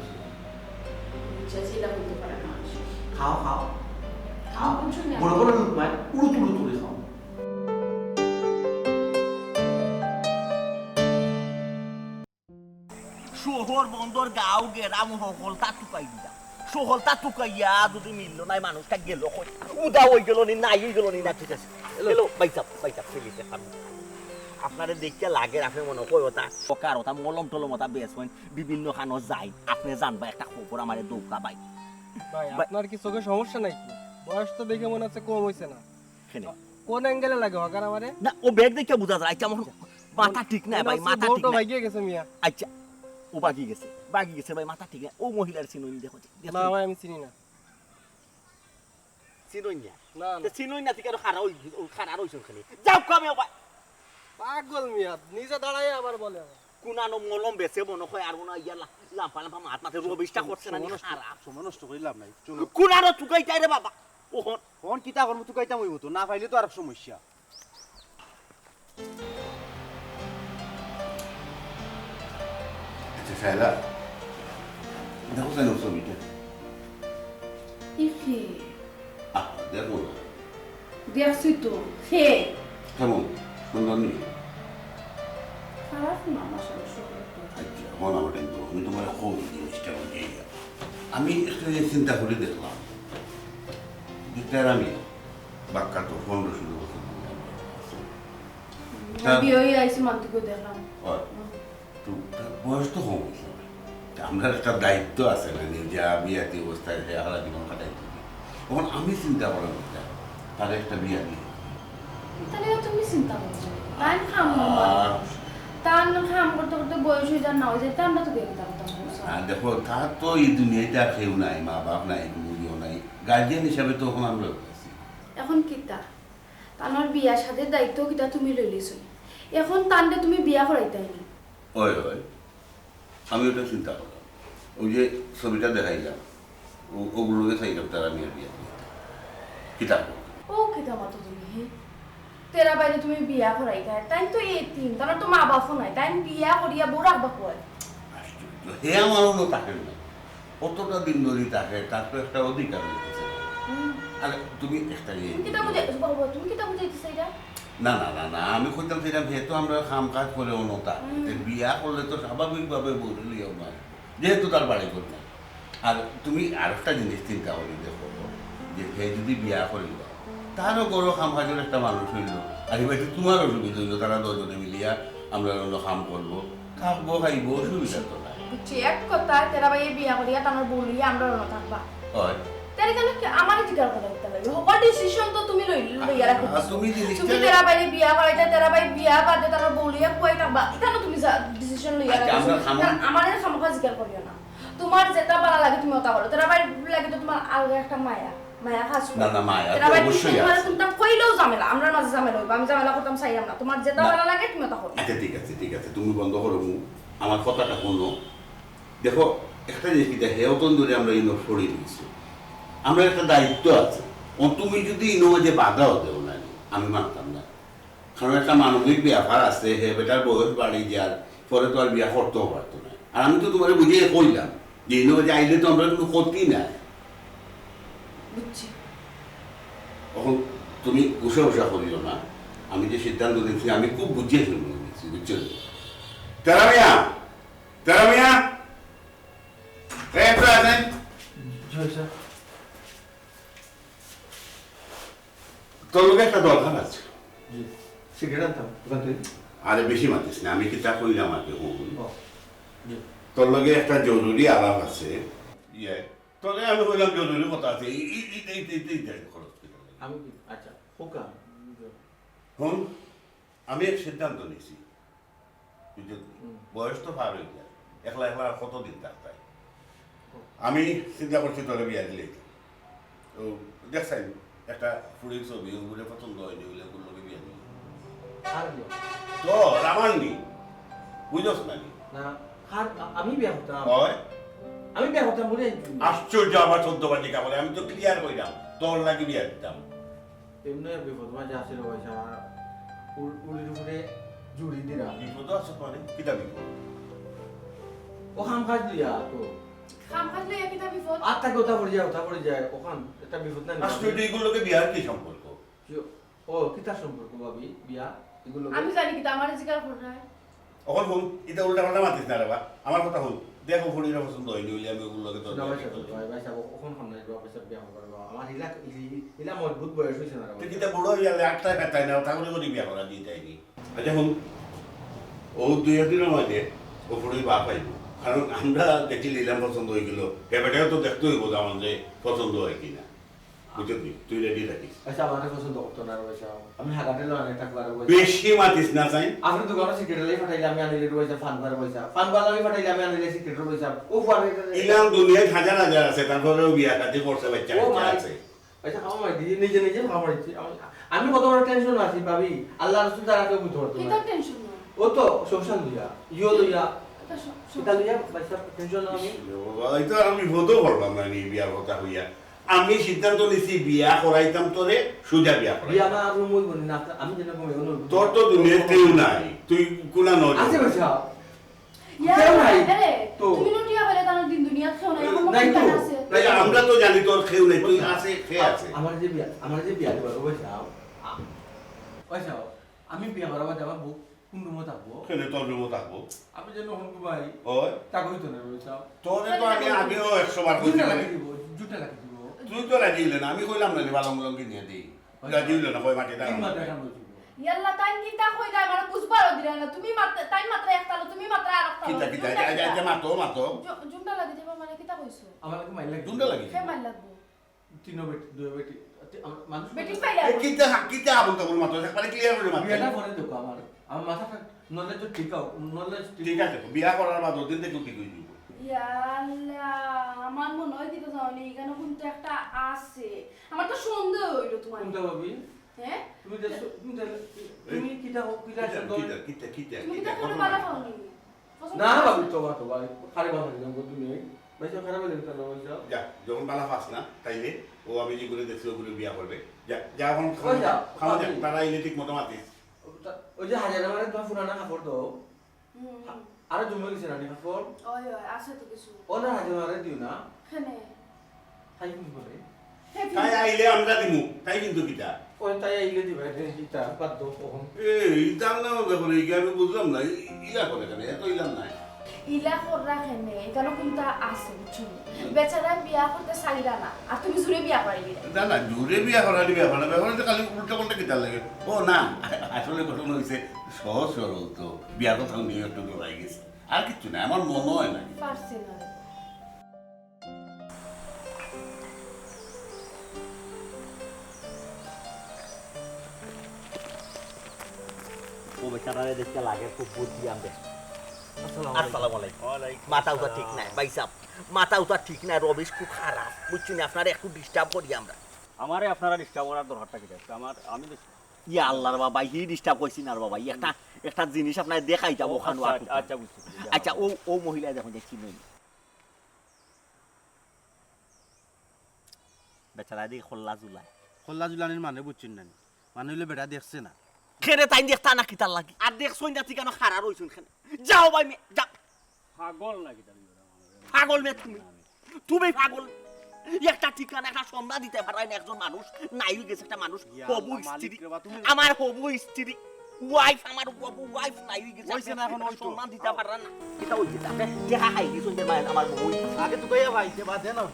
চেঁচিয়ে বলতে পারে না। খাও, খাও। খাও। বুঝছো না? বড় বড় লোক মায়, উড়ু তুড়ু তুড়ে খাও। শহর বন্দর গাঁও গেরাম হকলতা তুকাই দিলাম। হকলতা তুকাইয়া যদি মিলল নাই, মানুষটা গেল কই? উদা অই গেল নি, নাই অই গেল নি, না ঠিক আছে। হ্যালো। হ্যালো, ভাই সাহেব, ভাই সাহেব, ফেলিতে পারবো। আপনারে দেখিয়া লাগে, আপনে মনে কয় ওটা। ওকার ওটা মলম টলম ওটা বেশ হইন, বিভিন্ন খানো যাই। আপনে জানবা একটা খবর আমারে দৌকা ভাই। ভাই, ভাই। আপনার কি চোখে সমস্যা নাকি? বয়স তো দেখে মনে হচ্ছে কম হইছে না। কেনে? কোন অ্যাঙ্গেলে লাগে হকার আমারে? না, ও ব্যাগ দেখে বুঝা যায়। আচ্ছা, আমার মাথা ঠিক নাই ভাই, মাথা ঠিক নাই। ভাগিয়ে গেছে মিয়া। আচ্ছা, ও ভাগি গেছে, ভাগি গেছে ভাই, মাথা ঠিক নাই। ও মহিলার চিনইন দেখো, দেখো। না ভাই, আমি চিনি না। চিনইন না? না, না। তো চিনইন না, ঠিক আরো খাড়া হই-, ও খাড়া রইছন খালি। যাও কামে ভাই। পাগল মিয়া, নিজে দাঁড়ায় আবার বলে। কোনানো মলম বেচে মনে হয় আর মনে হয় ইয়া লা-, লাম্পা লাম্পা মাত মাতে রবিশটা করছে না নি সময় নষ্ট, খারাপ। সময় নষ্ট করে লাভ নাই, চলো। কোনানো তুকাইতায় রে বাবা, ওহন। অখন কিতা করমু, তুকাইতাম অইবো তো, না পাইলে তো আর সমস্যা। আচ্ছা, শায়লা, দেখো কেন ছবিটা? ই কে? আহ, দেখো না। দেখছি তো। কে? কেমন? সুন্দর নি? খারাপ না, মাশাআল্লাহ, সুন্দর তো। আচ্ছা, এখন আমার time তো, আমি তোমার খুব জিনিসটা বুঝে গেলাম। আমি একটা জিনিস চিন্তা করে দেখলাম, যে তেরা মিয়া, বাক্কা তো পনেরো ষোলো বছর ধরে আমরা আছি। হুম, তার বিয়ে হয়ে আইছি, মাত্র করে দেখলাম। হয়। হুম। তো তার বয়স তো কম হয়েছে না। তা আমরার একটা দায়িত্ব আছে না, যে যা বিয়াতি অবস্থায় সে সারা জীবন কাটাইতে হবে। তখন আমি চিন্তা করার কথা, তার একটা বিয়া দিয়ে। তাহলে তুমি চিন্তা করছো। তাই কাম আর মানুষ। তার কাম করতে করতে বয়স হয়ে যার না হয়ে যায়, তা আমরা তো বিয়ে দিতাম না, বুঝছো? আর দেখো, তার তো এই দুনিয়াতে আর কেউ নাই, মা বাপ নাই, কোনো ইয়েও নাই। গার্জিয়ান হিসাবে তো এখন আমরা আছি। এখন কিতা? তানোর বিয়া শাদির দায়িত্ব কিতা তুমি লইলিছো? এখন তানরে তুমি বিয়া করাইতায় নি? ওই, ওই। আমি ওটা চিন্তা করলাম। ওই যে ছবিটা দেখাইলাম, ও-, ওগুলোকে চাইলাম তারা নিয়ে বিয়া দিতে। কিতা করবো? ও কিতা মাতো তুমি, হে? তেরা বাইরে তুমি বিয়া করাইতায়, তাইন তো এতিম, তানোর তো মা বাপও নাই, তাইন বিয়া করিয়া বউ রাখবা কই? আশ্চর্য, হে আমার অনো থাকে না। কতটা দিন ধরি থাকে, তার তো একটা অধিকার রয়েছে। হুম। আরে, তুমি একটা ইয়ে তুমি কিতা বুঝাই-, বাবা, তুমি কিতা বুঝাইতে চাইরা? না, না, না, না, আমি কইতাম চাইলাম, হে তো আমরা কাম কাজ করে অনতা। হুম। তে বিয়া করলে তো স্বাভাবিকভাবে বদলি আমার, যেহেতু তার বাড়ি ঘর নাই। আর তুমি আরেকটা জিনিস চিন্তা করি দেখো, যে হে যদি বিয়া করি, তারও বড় কাম কাজের একটা মানুষ হইল, আর এবার তোমার অসুবিধা হইল, তারা দুজনে মিলিয়া আমরা অন্য কাম করবো। থাকবো, খাইবো, অসুবিধা তো নাই। বুঝছি, এক কথা, তেরা ভাইয়ে বিয়া করিয়া তানোর বউ লইয়া আমরা অন্য থাকবা। হয়। তেরে কেন কি আমারে জিকার করা হইতে লাগে? হকল decision তো তুমি লই-, লইয়া রাখো। আ, তুমি জিনিসটা তুমি তেরা ভাইয়ে বিয়া করাইতা, তেরা ভাই বিয়া বাদে তানোর বউ লইয়া কুয়াই থাকবা। এখানে তুমি যা decision লইয়া আচ্ছা, রাখো। আমরা খামো- কারণ আমারে খামোখা জিকার করিও না। তোমার যেটা ভালা লাগে তুমি ওটা করো। তেরা ভাইর লাগে তো তোমার আলাদা একটা মায়া। মায়া কাজ করে। না, না, মায়া তেরা তো ভাই অবশ্যই তোমার আছে। কোনটা কইলেও ঝামেলা, আমরার মাঝে ঝামেলা হইবো। আমি ঝামেলা করতাম চাইলাম না। তোমার যেটা না। ভালা লাগে তুমি ওটা করো। আচ্ছা, ঠিক আছে, ঠিক আছে, তুমি বন্ধ করো মুখ। আমার কথাটা হুনো। দেখো, একটা জিনিস কিতা, হেও তো ধরে আমরা ইনো সরি দিয়েছি। আমরা একটা দায়িত্ব আছে। ও তুমি যদি ইনো মাঝে বাধাও দেও না, আমি মানতাম না। কারণ একটা মানবিক ব্যাপার আছে, হে বেটার বয়স বাড়ি যার, পরে তো আর বিয়া করতেও পারতো না। আর আমি তো তোমারে বুঝিয়ে কইলাম যে ইনো মাঝে আইলে তো আমরা কোনো ক্ষতি নাই। বুঝছি। এখন তুমি উষা উষা করিও না, আমি যে সিদ্ধান্ত নিয়েছি আমি খুব বুঝিয়ে শুনে নিয়েছি, বুঝছো? তেরা মিয়া, তেরা মিয়া, এই একটু আসেন। জি, স্যার। তোর লগে একটা দরকার আছে। জি, সিগারেট আনতাম দোকান থেকে। আরে বেশি মাতিস না, আমি কিতা কইলাম আগে, হুন। ও, জি। তোর লগে একটা জরুরি আলাপ আছে। ইয়ে, তোরে আমি কইলাম জরুরি কথা আছে, এই, এই, এই, এই, এই, এই, এই খরচ করে। আমি কি? আচ্ছা, হোক। হুন, আমি এক সিদ্ধান্ত নিছি, বুঝলি? হুম। বয়স তো পার হয়ে যায়, একলা একলা আর কতদিন থাকতাই? আমি চিন্তা করছি তোরে বিয়া দিলে। ও, দেখছাইন, একটা ফুড়ির ছবি, ওগুলো পছন্দ হয়নি, ওগুলো ওগুলোকে বিয়া দিলে। আর বিয়া? তো, রামান্নি, বুঝছ না নি? না, আর আ- আমি বিয়া করতাম। হয়? আমি বিয়া করতাম বলে আনছি। আশ্চর্য, আমার চোদ্দ বাজি কাপড়ে, আমি তো ক্লিয়ার কইলাম, তোর লাগি বিয়া দিতাম। এমনি বিপদ মাঝে আছে রে পয়সা, উল- উলির উপরে জুড়ি দিলাম। বিপদ আছে মানে? কিতা বিপদ? ও কাম কাজ দিয়া তো। কাম কাজ লইয়া কিতা বিপদ? আর তাকে ওটা পড়ে যায়, ওটা পড়ে যায়, ওখান একটা বিপদ না? আশ্চর্য, এগুলোকে বিয়ার কি সম্পর্ক? ও কিতা সম্পর্ক ভাবি বিয়া এগুলো? আমি জানি কিতা, আমারে জিকার কর নাই। অখন হুন, এটা উল্টা পাল্টা মাতিস না রে বা। আমার কথা হুন, দেখো ফুড়িরা পছন্দ হয়নি, হইলে আমি ওগুলোকে তোর শোনা বিয়া ভাই সাহেব, করবো। ভাই ভাই সাহেব, ওখান সামনে একটু অফিসার বিয়া করবো। আমার হিলা হিলা মজবুত বয়স হয়েছে না রে তুই ভাই। কিতা বুড়ো হইয়া আটটায় কাটায় না, ওটা করে করি বিয়া করা দিয়ে যায়নি। আচ্ছা হুন, ও দুই একদিনের মাঝে ও ফুড়ির বাপ আইব, কারণ আমরা দেখি নিলাম পছন্দ হয়ে গেল, এ বেটাও তো দেখতে হইব যে আমার যে পছন্দ হয় কিনা, বুঝলি? তুই রেডি থাকিস। আচ্ছা, আমার পছন্দ করতো না রে ভাই সাহেব, আমি হাগাটে লড়াই থাকবো রে ভাই। বেশি মাতিস না চাই। আপনি দোকানে সিগারেট লাই ফাটাইলে আমি আনিলে রে ভাই সাহেব, ফান বার ভাই সাহেব, ফান বার আমি ফাটাইলে আমি আনিলে সিগারেট রে ভাই সাহেব। ও ফান এটা রে। ইলাম দুনিয়ায় হাজার হাজার আছে, তারপরেও বিয়া শাদী করছে, বাচ্চা ও কাচ্চা মাই। আছে। আচ্ছা, খাওয়া মাই দিয়ে নিজে নিজে খাওয়া মাইছি। আমি আমি কত বড় টেনশন আছি ভাবি, আল্লাহ রসুল তারা কেউ বুঝতে পারতো না। কিতা টেনশন না? ও তো সংসার লইয়া, ইয়ো লইয়া, এটা স- স- এটা লইয়া ভাই সাহেব টেনশন আমি। বাবা, এই তো আমি বোধও করলাম না নি বিয়ার কথা হইয়া। আমি সিদ্ধান্ত নিছি বিয়া করাইতাম তোরে, সুজা বিয়া করাই। বিয়া আমার রুম ওই বলি না, আপনার- আমি যেন কমে অনুরোধ। তোর তো দুনিয়ার কেউ নাই, তুই কোনা নয়। আছে ভাই সাহেব। ইয়া, কেউ নাই। আরে, তো। তুমি নটিয়া বলে তার দিন দুনিয়াত কেউ নাই, আমার নাই তো। মনে আছে। তাই আমরা তো জানি তোর কেউ নেই, তুই আছে, কে আছে? আমার যে বিয়া, আমার যে বিয়া দিবার ওই সাহেব। ওই সাহেব, আমি বিয়া করাবার যাবা বুক কোন রুমে থাকবো? কেনে তোর রুমও থাকবো। আমি যেন হন ভাই। ওই, তা কইতো না ওই সাহেব। তোরে তো আমি আগেও একশো বার কইছি জুতা না। লাগিয়ে দিব, জুতা লাগিয়ে দিব। তুই তো রাজি হইলে না, আমি কইলাম না নি বালং বালং কিনে দেই। রাজি হইলে না, কয় মাটি দাঁড়াবো। তিন মাত্রা খান বলছিল। ইয়াল্লা, তাই কিতা কইলা, মানে বুঝবার দিলা না। তুমি মাত্র, তাই মাত্র এক তালো, তুমি মাত্র আর এক তালো। কিতা, কিতা, আচ্ছা, আচ্ছা, আচ্ছা, মাতো, মাতো। জু-, জুমটা লাগি যাবা মানে কিতা কইছো? আমার লাগে মাইল লাগে। জুমটা লাগি। হে মাইল লাগবো। তিন বেটি, দুই বেটি। আচ্ছা, আমরা মানুষ বেটি পাইলা? এ, কিতা, কিতা আবুল তাবুল মাতো, একবারে ক্লিয়ার করে মাতো। বিয়াটা পরে দেখো আমার, আমার মাথা নলেজ তো ঠিক হোক, নলেজ ঠিক ঠিক আছে, বিয়া করার বাদ ওদিন থেকে ঠিক হয়ে দিব। ইয়াল্লা, আমার মনে হয় কিতা জানি, এখানে কিন্তু একটা আছে। আমার তো সন্দেহ হইলো তোমার। কোনটা ভাবি? হ্যাঁ? তুমি দেখছো, তুমি দেখলে, তুমি কিতা হোক, কিতা কিতা, শুনতে কিতা, কিতা, কিতা, তুমি কিতা, কিতা কোনো কত বালা না? পাওনি? পছন্দ না করছো? ভাবি, তোমার তো ভাই, খালি বাধা দিলাম গো তুমি। ভাই সাহেব, খারাপ হয়ে যাবে না, ভাই সাহেব। যা, যখন বালা পাস না, তাইলে ও আমি যেগুলো দেখছি ওগুলো বিয়া করবে। যা, যা এখন ওই যা, খাওয়া যা, ভাবি। তারা ইলেকট্রিক মতো মাতিস। ওটা- ওই যে হাজার আমারে তোমার পুরানা কাপড় দাও। হুম, হুম। আরো জমে গেছে রানি কাপড়। ওই, ওই, আছে তো কিছু। ও না, হাজার আমারে দিও না। এখানে। তাই কিন্তু করে। হে, তাই আইলে আমরা দিমু, তাই কিন্তু কিতা? ওই তাই আইলে দিবা, এটা কিতা, বাদ দাও, কখন? এই, তার নাম দেখো না, এই আমি বুঝলাম না, ই-, ইলা করে কেন? এত ইলাম নাই। ইলা কররা কেনে, এখানে কোনটা আছে, বুঝছো নি? বেচারা বিয়া করতে চাইরা না, আর তুমি জুরে বিয়া করাই দিলে। না, না, জুরে বিয়া করার ব্যাপার না, ব্যাপার হচ্ছে খালি উল্টা পাল্টা কিতার লাগে। ও না, আসলে ঘটনা হইছে সহজ সরল তো, বিয়ার কথা নিয়ে একটু লড়াই গেছে, আর কিচ্ছু না, আমার মনে হয় না। পারছে না রে। ও বেচারারে দেখতে লাগে খুব বুদ্ধি আমবে। আসসালামু আলাইকুম। মাথাও তো ঠিক নাই ভাই সাহেব, মাথাও তো ঠিক নাই, রবিশ খুব খারাপ, বুঝছনি? আপনারে একটু ডিস্টার্ব করি আমরা। আমারে আপনারা ডিস্টার্ব করার দরকারটা কিতা? আমার, আমি তো ইয়া আল্লাহর বাবা, হি ডিস্টার্ব কইছি না রে বাবা, ই একটা, একটা জিনিস আপনারে দেখাইতাম ওখানো আচ্ছা, আর কোথাও। আচ্ছা, বুঝছি, বুঝছি। আচ্ছা, ও, ও মহিলা দেখুন যে চিনইন। বেচারা দি খোল্লা জুলাই। খোল্লা জুলানির মানে বুঝছইন না নি? মানে হইলে বেটা দেখছে না। কেনে তাই দেখতা না কিতার লাগি? আর দেখছইন না, তুই কেন খাড়া রইছইন কেনে? যাও ভাই মে-, যাও। পাগল নাকি তাহলে? পাগল মে তুমি। তুমি পাগল। একটা ঠিকানা, একটা সন্ধান দিতে পারায় না একজন মানুষ, নাই হয়ে গেছে একটা মানুষ, ইয়া হবু আল্লাহ, মালিক স্ত্রী। রে বা, তুমি আমার হবু স্ত্রী, ওয়াইফ আমার হবু, ওয়াইফ নাই হয়ে গেছে। হইছে না এখন, ওই তো। সন্ধান দিতে পাররা না। এটা ওই যে, দেখা খাই গেছে ওই যে ভাই আমার বউ। আগে তো গাইয়া ভাই, যে বাদে না।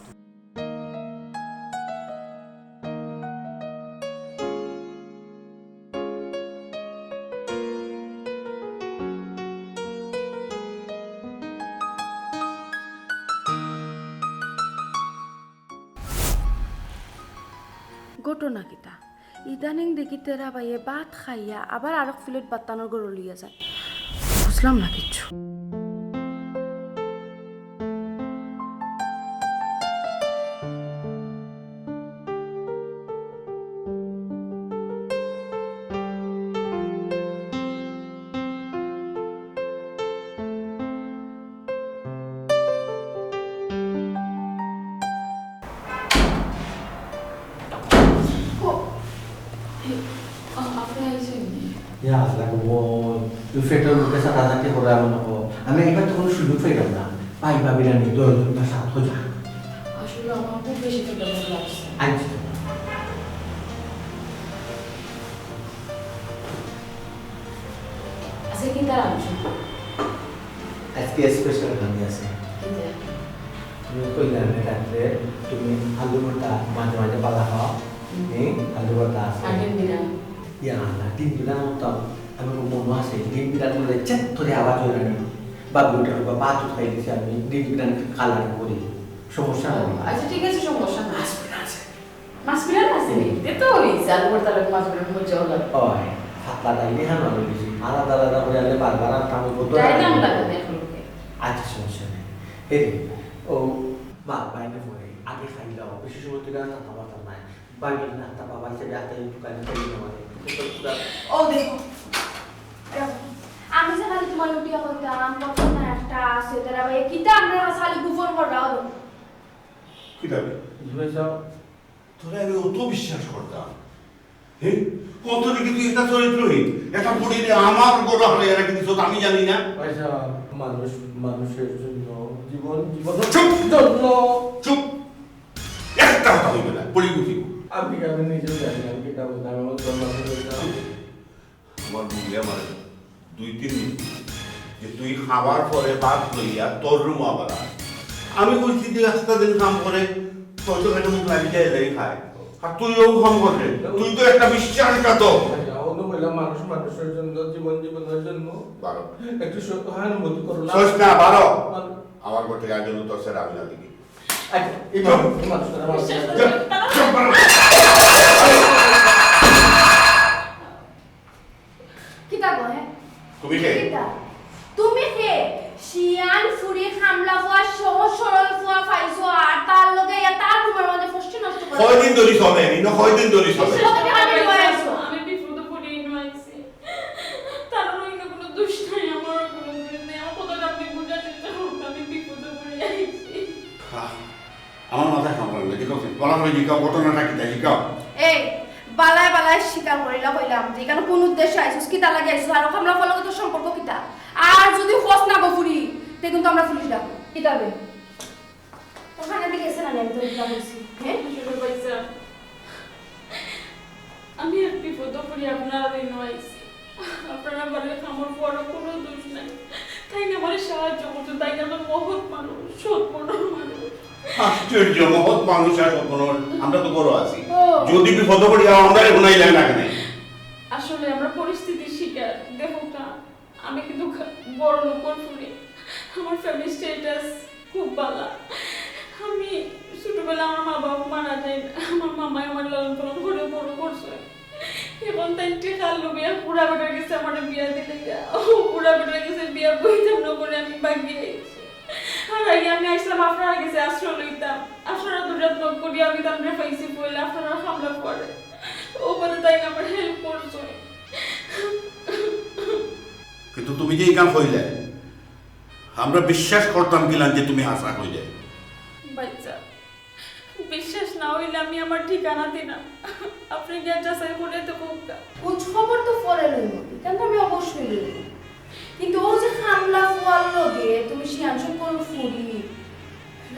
ঘটনা কিতা? ইদানিং দেখি তেরা ভাইয়ে ভাত খাইয়া আবার আরক প্লেট ভাত তানর ঘরো লইয়া যায়। বুঝলাম না কিচ্ছু। ইয়া আল্লাহ গো, তুই পেটর মুখে চাটাচাটি করে এমন হবো। আমি এবার তো কোনো সুযোগ পাইলাম না। পাই পাবি না নি, দশ জন তার সাত খোঁজা। আসলে আমার খুব বেশি পেটর মুখ লাগছে। আচ্ছা। আচ্ছা, কি তার আনছো? আজকে স্পেশাল খানি আছে। কি তার? তুমি কইলে আমি রাত্রে তুমি আলু ভর্তা মাঝে মাঝে বালা খাও। হুম। হ্যাঁ, আলু ভর্তা আছে। আর ডিম বিরান? ইয়া আল্লাহ, ডিম বিরান তো আমি খুব মনে আছে। ডিম বিরান বলে চেত ধরে আওয়াজ হয়ে নি। বাবু ওটা বা ভাত খাই দিছে, আমি ডিম বিরান কালার করি। সমস্যা নাই। ও, আচ্ছা, ঠিক আছে, সমস্যা নাই। আসবে না আছে। মাছ বিরান আছে নি? হুম। দে তো ওই যে আলু ভর্তা লাগে, মাছ বিরান মজা হলো। ওই, পাতলা ডাইলে হানো আমি বেশি। আলাদা আলাদা করে আনলে বারবার আর আমি বলতে ডাইল পারি না। আনলা কেন এখন লোকে? আচ্ছা, সমস্যা নেই। এই রে, ও মা, বাইরে পড়ে, আগে খাইলাও, বেশি সময় তুই রান্না খাবার তার নাই। বাইরে না, তা বাবা হিসেবে আতে এই দোকানে খাই না মানে। ও দেখো, দেখো, আমি যে খালি তোমার লুটিয়া করতাম, কত না একটা আছে, তারা ভাই, কিতা আমরা খালি গোপন করে রাখো। কিতা বে? জি ভাই সাহেব। তোরে আমি অত বিশ্বাস করতাম। হে? কত নাকি তুই এটা চরিত্রহীন। এটা পড়িলে আমার গলা হলে এরা কিন্তু আমি জানি না। ভাই সাহেব, মানুষ, মানুষের জন্য, জীবন, জীবন চুপ! জন্য। চুপ! একটা কথা হইবে না, পড়ি বুঝিব। আমি, আমি নিজেও জানি না, আমি কিতা বলতাম, আমি আমার জন্ম হয়ে গেছিলাম। আমার বুঝিয়া মারে দুই তিন দিন যে তুই খাবার পরে ভাত লইয়া তোর রুম আবার আয়। আমি কইছি তুই আস্তা দিন কাম করে, তোর তো পেটে মুখ লাগি যায়, এলাই খায়। আর তুইও কাম করলে, তুই তো একটা বিশ্বাসঘাতক। ভাইয়া, অন্য কইলাম মানুষ মানুষের জন্য, জীবন জীবনের জন্য। বারো। একটু সহানুভূতি করো না। সইস না, বারো। বারো। আমার ঘর থেকে আজ জন্য তোর স্যার আমি না দেখি। আচ্ছা, এই মানুষ, এই মানুষ, তারা মানুষ। চুপ, চুপ, বারো। কিতা কয়, হ্যাঁ? তুমি কে? কিতা? তুমি কে? শিয়ান ফুরি খামলা ফুয়া, সহজ সরল ফুয়া পাইছো, আর তার লগে ইয়া তার রুমের মধ্যে ফষ্টি নষ্ট করে। কয়দিন ধরি চলে? ইনো কয়দিন ধরি চলে? সে লোকে আমি লয়ে আইছো। আমি বিপদে পড়ি ইনো আইছি। তার লগে কোনো দোষ নাই, আমার কোনো দোষ নাই। আমার কথাটা আপনি বুঝার চেষ্টা করুন, আমি বিপদে পড়ি আইছি। আহ, আমার মাথায় কাম করে না, ঠিক আছে? বলা করে জিকাও, ঘটনাটা কিতা জিকাও? এই, বালায় বালায় স্বীকার করিলা কইলাম যে এখানে কোন উদ্দেশ্যে আইছস, কিতা লাগি আইছস, আর খামলা ফুয়ার লগে তোর সম্পর্ক কিতা? আর যদি কস না গো ফুরি, তে কিন্তু আমরা পুলিশ ডাকবো। কিতা বে? ওখানে দিয়ে গেছে না, আমি তো ইটা বলছি, হ্যাঁ? আসলে ভাইজান, আমি এক বিপদে পড়ি আপনার ইনো আইছি। আপনারা বাড়ির খামর ফুয়ারও কোনো দোষ নাই। তাই না আমারে সাহায্য করছেন, তাই না আমার মহৎ মানুষ, সৎ মনের মানুষ। আশ্চর্য, মহৎ মানুষ আর সৎ মনের, আমরা তো বড় আছি। ও। যদি বিপদে পড়ি, আমরা এখন আইলাই না কেন? আসলে আমরা পরিস্থিতির শিকার। দেখো কা, আমি কিন্তু খা-, বড় লোকর ফুরি। আমার ফ্যামিলি স্ট্যাটাস খুব ভালা। আমি ছোটবেলা আমার মা বাবা মারা যায়, আমার মামাই আমার লালন পালন করে বড় করছে। এখন তাই টেকার লোভে এক বুড়া বেটার গেছে আমার বিয়া দিলে গা। ও বুড়া বেটার গেছে বিয়া বইতাম না করে আমি বাগিয়ে আইছি। আর আগে আমি আইসলাম আপনার গেছে আশ্রয় লইতাম। আপনারা দুর্রাত নক করিয়া আমি তানরে পাইছি পয়লা, আপনারা খামলা করে। ও বাদে তাই না আমার হেল্প করছে। কিন্তু তুমি যে ইখান কইলে, আমরা বিশ্বাস করতাম কিলান যে তুমি হাছা কইলে। বাচ্চা, বিশ্বাস না হইলে আমি আমার ঠিকানা দিলাম। আপনি গিয়া যাচাই করে তো কউক্কা। খোঁজ খবর তো পরে লইব, ইখান তো আমি অবশ্যই লইব। কিন্তু ও যে খামলা ফুয়ার লগে তুমি শিয়ান শুক্কুর ফুরি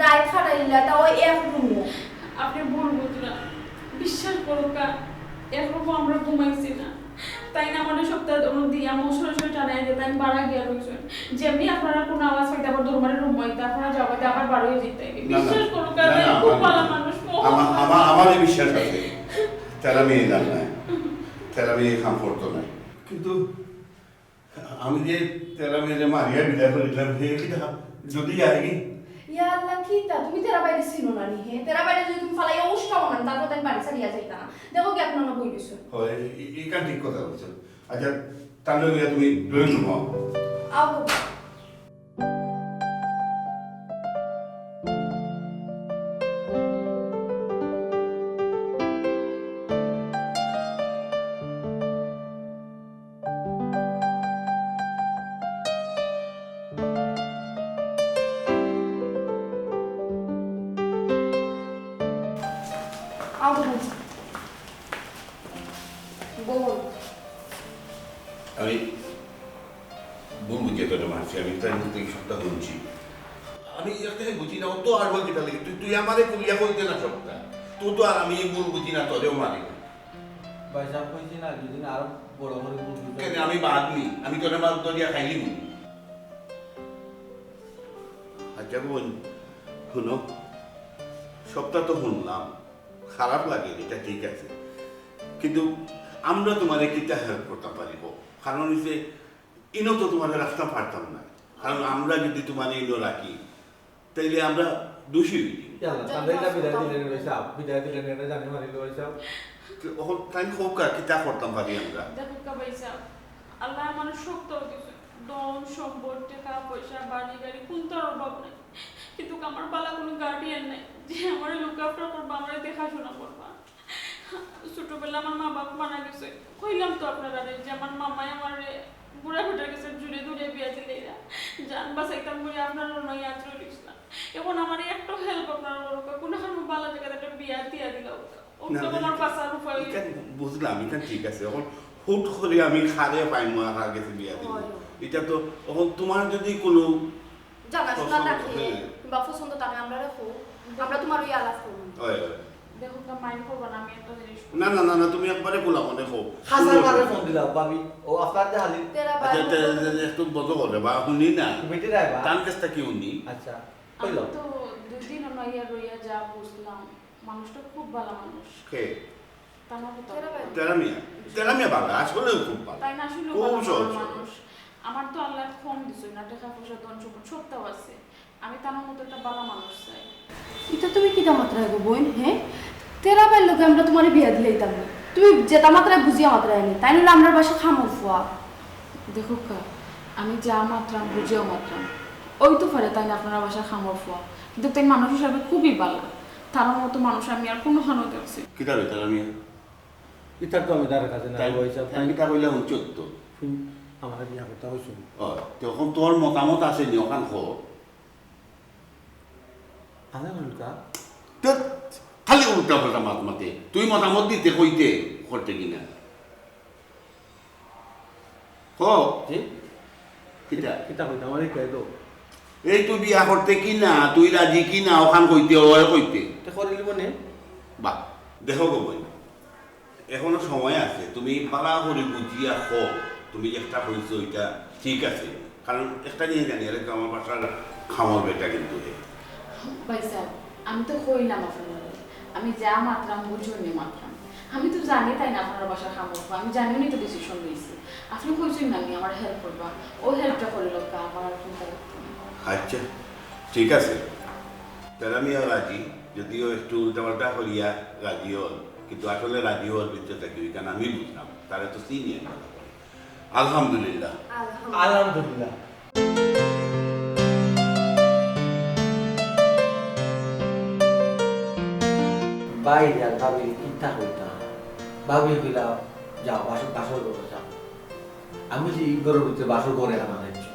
রাইত কাটাইলা, তাও এক রুমো। আপনি ভুল বুঝলেন, বিশ্বাস করুক্কা, এক রুমো আমরা ঘুমাইছি না। তাই না আমারে সপ্তাহ দিয়া মশারি টানাই দিয়ে তাই বাড়া গিয়া রইছেন। যেমনি আপনারা কোনো আওয়াজ পাইতে আবার দরবারে রুম হইতে আপনারা যাওয়াতে আবার বারোই যেতে। না, না, বিশ্বাস করুক্কা, না, না, খুব আমার, ভালো মানুষ, মহৎ আমার, মানুষ। আমার, আমার এই বিশ্বাস আছে। তারা মেয়ে জান নাই, তারা মেয়ে কাম করতো নাই। কিন্তু আমি যে তেরা মেরে মারিয়া বিদায় করে দিলাম, হে কিতা যদি আইগি? ইয়া আল্লাহ, কিতা? তুমি তেরা বাইরে চিনো না নি, হে? তেরা বাইরে যদি তুমি ফালাইয়া উস্কাও না, তারপর তাই বাড়ি ছাড়িয়া যাইতা না। দেখো কি আপনারা বই দিছো? হয়, এ-, এ-, এটা ঠিক কথা বলছো। আচ্ছা, তাহলে লইয়া তুমি ড্রয়িং রুমে আও। আও বাবা। আও বাবা। বউ। আমি ভুল বুঝিয়া তোরে মারছি, আমি তার মুখ থাকি সবটা হুনছি। আমি একটা বুঝি না, অত হার্ডওয়ার্ক কিতার লাগি? তুই, তুই আমারে খুলিয়া কইতে না সবটা, তুই তো আর আমি ভুল বুঝি না, তোরেও মারি না। ভাইসাব, কইছি না, দুদিন আরো বড় করি ভুল বুঝাই। কেনে আমি বাদ নি? আমি তোরে মার ধরিয়া খাইলিমু নি। আচ্ছা বোন, হুনো, সবটা তো হুনলাম, খারাপ লাগে, ইটা ঠিক আছে, কিন্তু আমরা তুমারে কিতা হেল্প করতাম পারি কও? কারণ অইছে, ইনো তো তুমারে রাখতাম পারতাম না, কারণ আমরা যুদি তুমারে ইনো রাখি, তাইলে আমরা দোষী অইযিমু। ইয়াল্লা, তাইলে ইটা বিদায় দিলাইন ভাইসাব, বিদায় দিলাইন, ইটা জানি মারিলো ভাইসাব। অখন তাইন কউক্কা, কিতা করতাম পারি আমরা? দেখউক্কা ভাইসাব, আল্লায় আমারে শক্ত দিছে, ধন সম্পদ, টেকা পয়সা, বাড়ি গাড়ি, কুনটার অভাব নাই, কিন্তু আমার বালা কুনু গার্ডিয়ান নাই যে আমারে লুক আফটার করবা, আমারে দেখাশোনা করবা। ছোটবেলা আমার মা বাপ মারা গেছে, কইলাম তো আপনারারে যে আমার মামায় আমারে বুড়া বেটার গেছে জুরে ধরিয়া বিয়া দিলাইরা, জান বাঁচাইতাম করি আপনারার অনো আত রইল ইসলাম। অখন আমারে একটা হেল্প আপনারা করউক্কা, কুনুখানো বালা জাগাত একটা বিয়া দিয়া দিলাউক্কা। না, অউটা না, আমার বাঁচার উপায় অইল। ইখান বুঝলাম, ইখান ঠিক আছে। অখন হুট করি আমি কারে পাইমু আর কার গেছে বিয়া দিমু? অয়। ইটা তো অখন তুমার যুদি কুনু জানাশোনা পছন্দ, থাকে, হ্যাঁ। কিংবা পছন্দ থাকে, আমরারে কও, আমরা তুমার অউ আলাপ করমু। অয়, অয়। দেখউক্কা, মাইন্ড করবা না, আমি একটা জিনিস কই। না, না, না, না, তুমি একবারে খোলা মনে কও। হাজার বারে ফোন দিলাম, ভাবি, ও আপনার যে হালি। তেরা আচ্ছা, বারে তে-, তে-, তে-, একটু বন্ধ করে বা হুনি না। মিটে যায় বা? তার কাছ থেকে হুনি। আচ্ছা, আমি কইলো। তো দুই দিন অনো আইয়া রইয়া যা বুঝলাম, মানুষটা খুব বালা মানুষ। কে? তার নাম তো তেরা ভাই। তেরা মিয়া। তেরা মিয়া বালা, আসলেও খুব বালা। তাই না, আসলেও খুব বালা সহজ মানুষ। সরল। আমার তো আল্লায় কম দিছে না, টেকা পয়সা, ধন সম্পদ সবটাউ আছে। আমি তান মতো একটা বালা মানুষ চাই। ইটা তুমি কিতা মাতরায় গো বইন, হে? তেরা ভাইর লগে আমরা তুমারে বিয়া দিলাইতাম না। তুমি যেতা মাতরায় বুঝিয়া মাতরায় নি। তাইন অইলা আমরার বাসার কামর ফুয়া। দেখউক্কা, আমি যা মাতরাম, বুঝিয়াউ মাতরাম। অইতো পারে তাইন আপনারার বাসার কামর ফুয়া, কিন্তু তাইন মানুষ হিসাবে খুবই বালা। তান মতো মানুষ আমি আর কুনুখানো দেখছি। কিতা রে, তেরা মিয়া? ইতার তো আমি তার কাছে না, তাই, ভাইসাব, তাই তাই কিতা কইলা হুনছত তো? হুম, আমারে বিয়া করতা কইছইন। ও, তে অখন তোর মতামত আছে নি, অখান ক। আরে উল্টা। তে খালি উল্টা পাল্টা মাত মাতে। তুই মতামত দিতে কইতে, করতে কিনা? ক। জি? কিতা? কিতা কইতাম, আমারে কই দেও। এই তুই বিয়া করতে কিনা, তুই রাজি কিনা, অখান কইতে, অয় কইতে। তে করিলিমু নে। বাহ, দেখো গো বইন, অখনো সময় আছে, তুমি বালা করি বুঝিয়া কও, তুমি যেটা কইছো ইটা ঠিক আছে, কারণ একটা জিনিস জানি, এরা তো আমার বাসার কামর বেটা কিন্তু হে। ভাইসাব, আমি তো কইলাম আপনারারে, আমি যা মাতরাম বুঝিয়া মাতরাম। আমি তো জানি তাইন আপনারার বাসার কামর ফুয়া, আমি জানিয়া নি তো ডিসিশন লইছি। আপনে কইছইন না নি আমারে হেল্প করবা, অউ হেল্পটা করিলাউক্কা, আমার আর চিন্তা করতে না। আচ্ছা, ঠিক আছে, তাইলে আমিও রাজি, যদিও একটু উল্টাপাল্টা করিয়া রাজি অর, কিন্তু আসলে রাজি অওয়ার ভিতরে থাকি, কারণ আমি বুঝলাম, তারে তো চিনি আমি ভালা করি। আলহামদুলিল্লাহ। আলহামদুলিল্লাহ। ভাইরে আর ভাবিরে কিতা কইতাম? ভাবিরে কইলাম, "যাও, বাসর, বাসর ঘরো যাও।" আমি যে ই ঘরর ভিতরে বাসর ঘর এখান আনাইছি।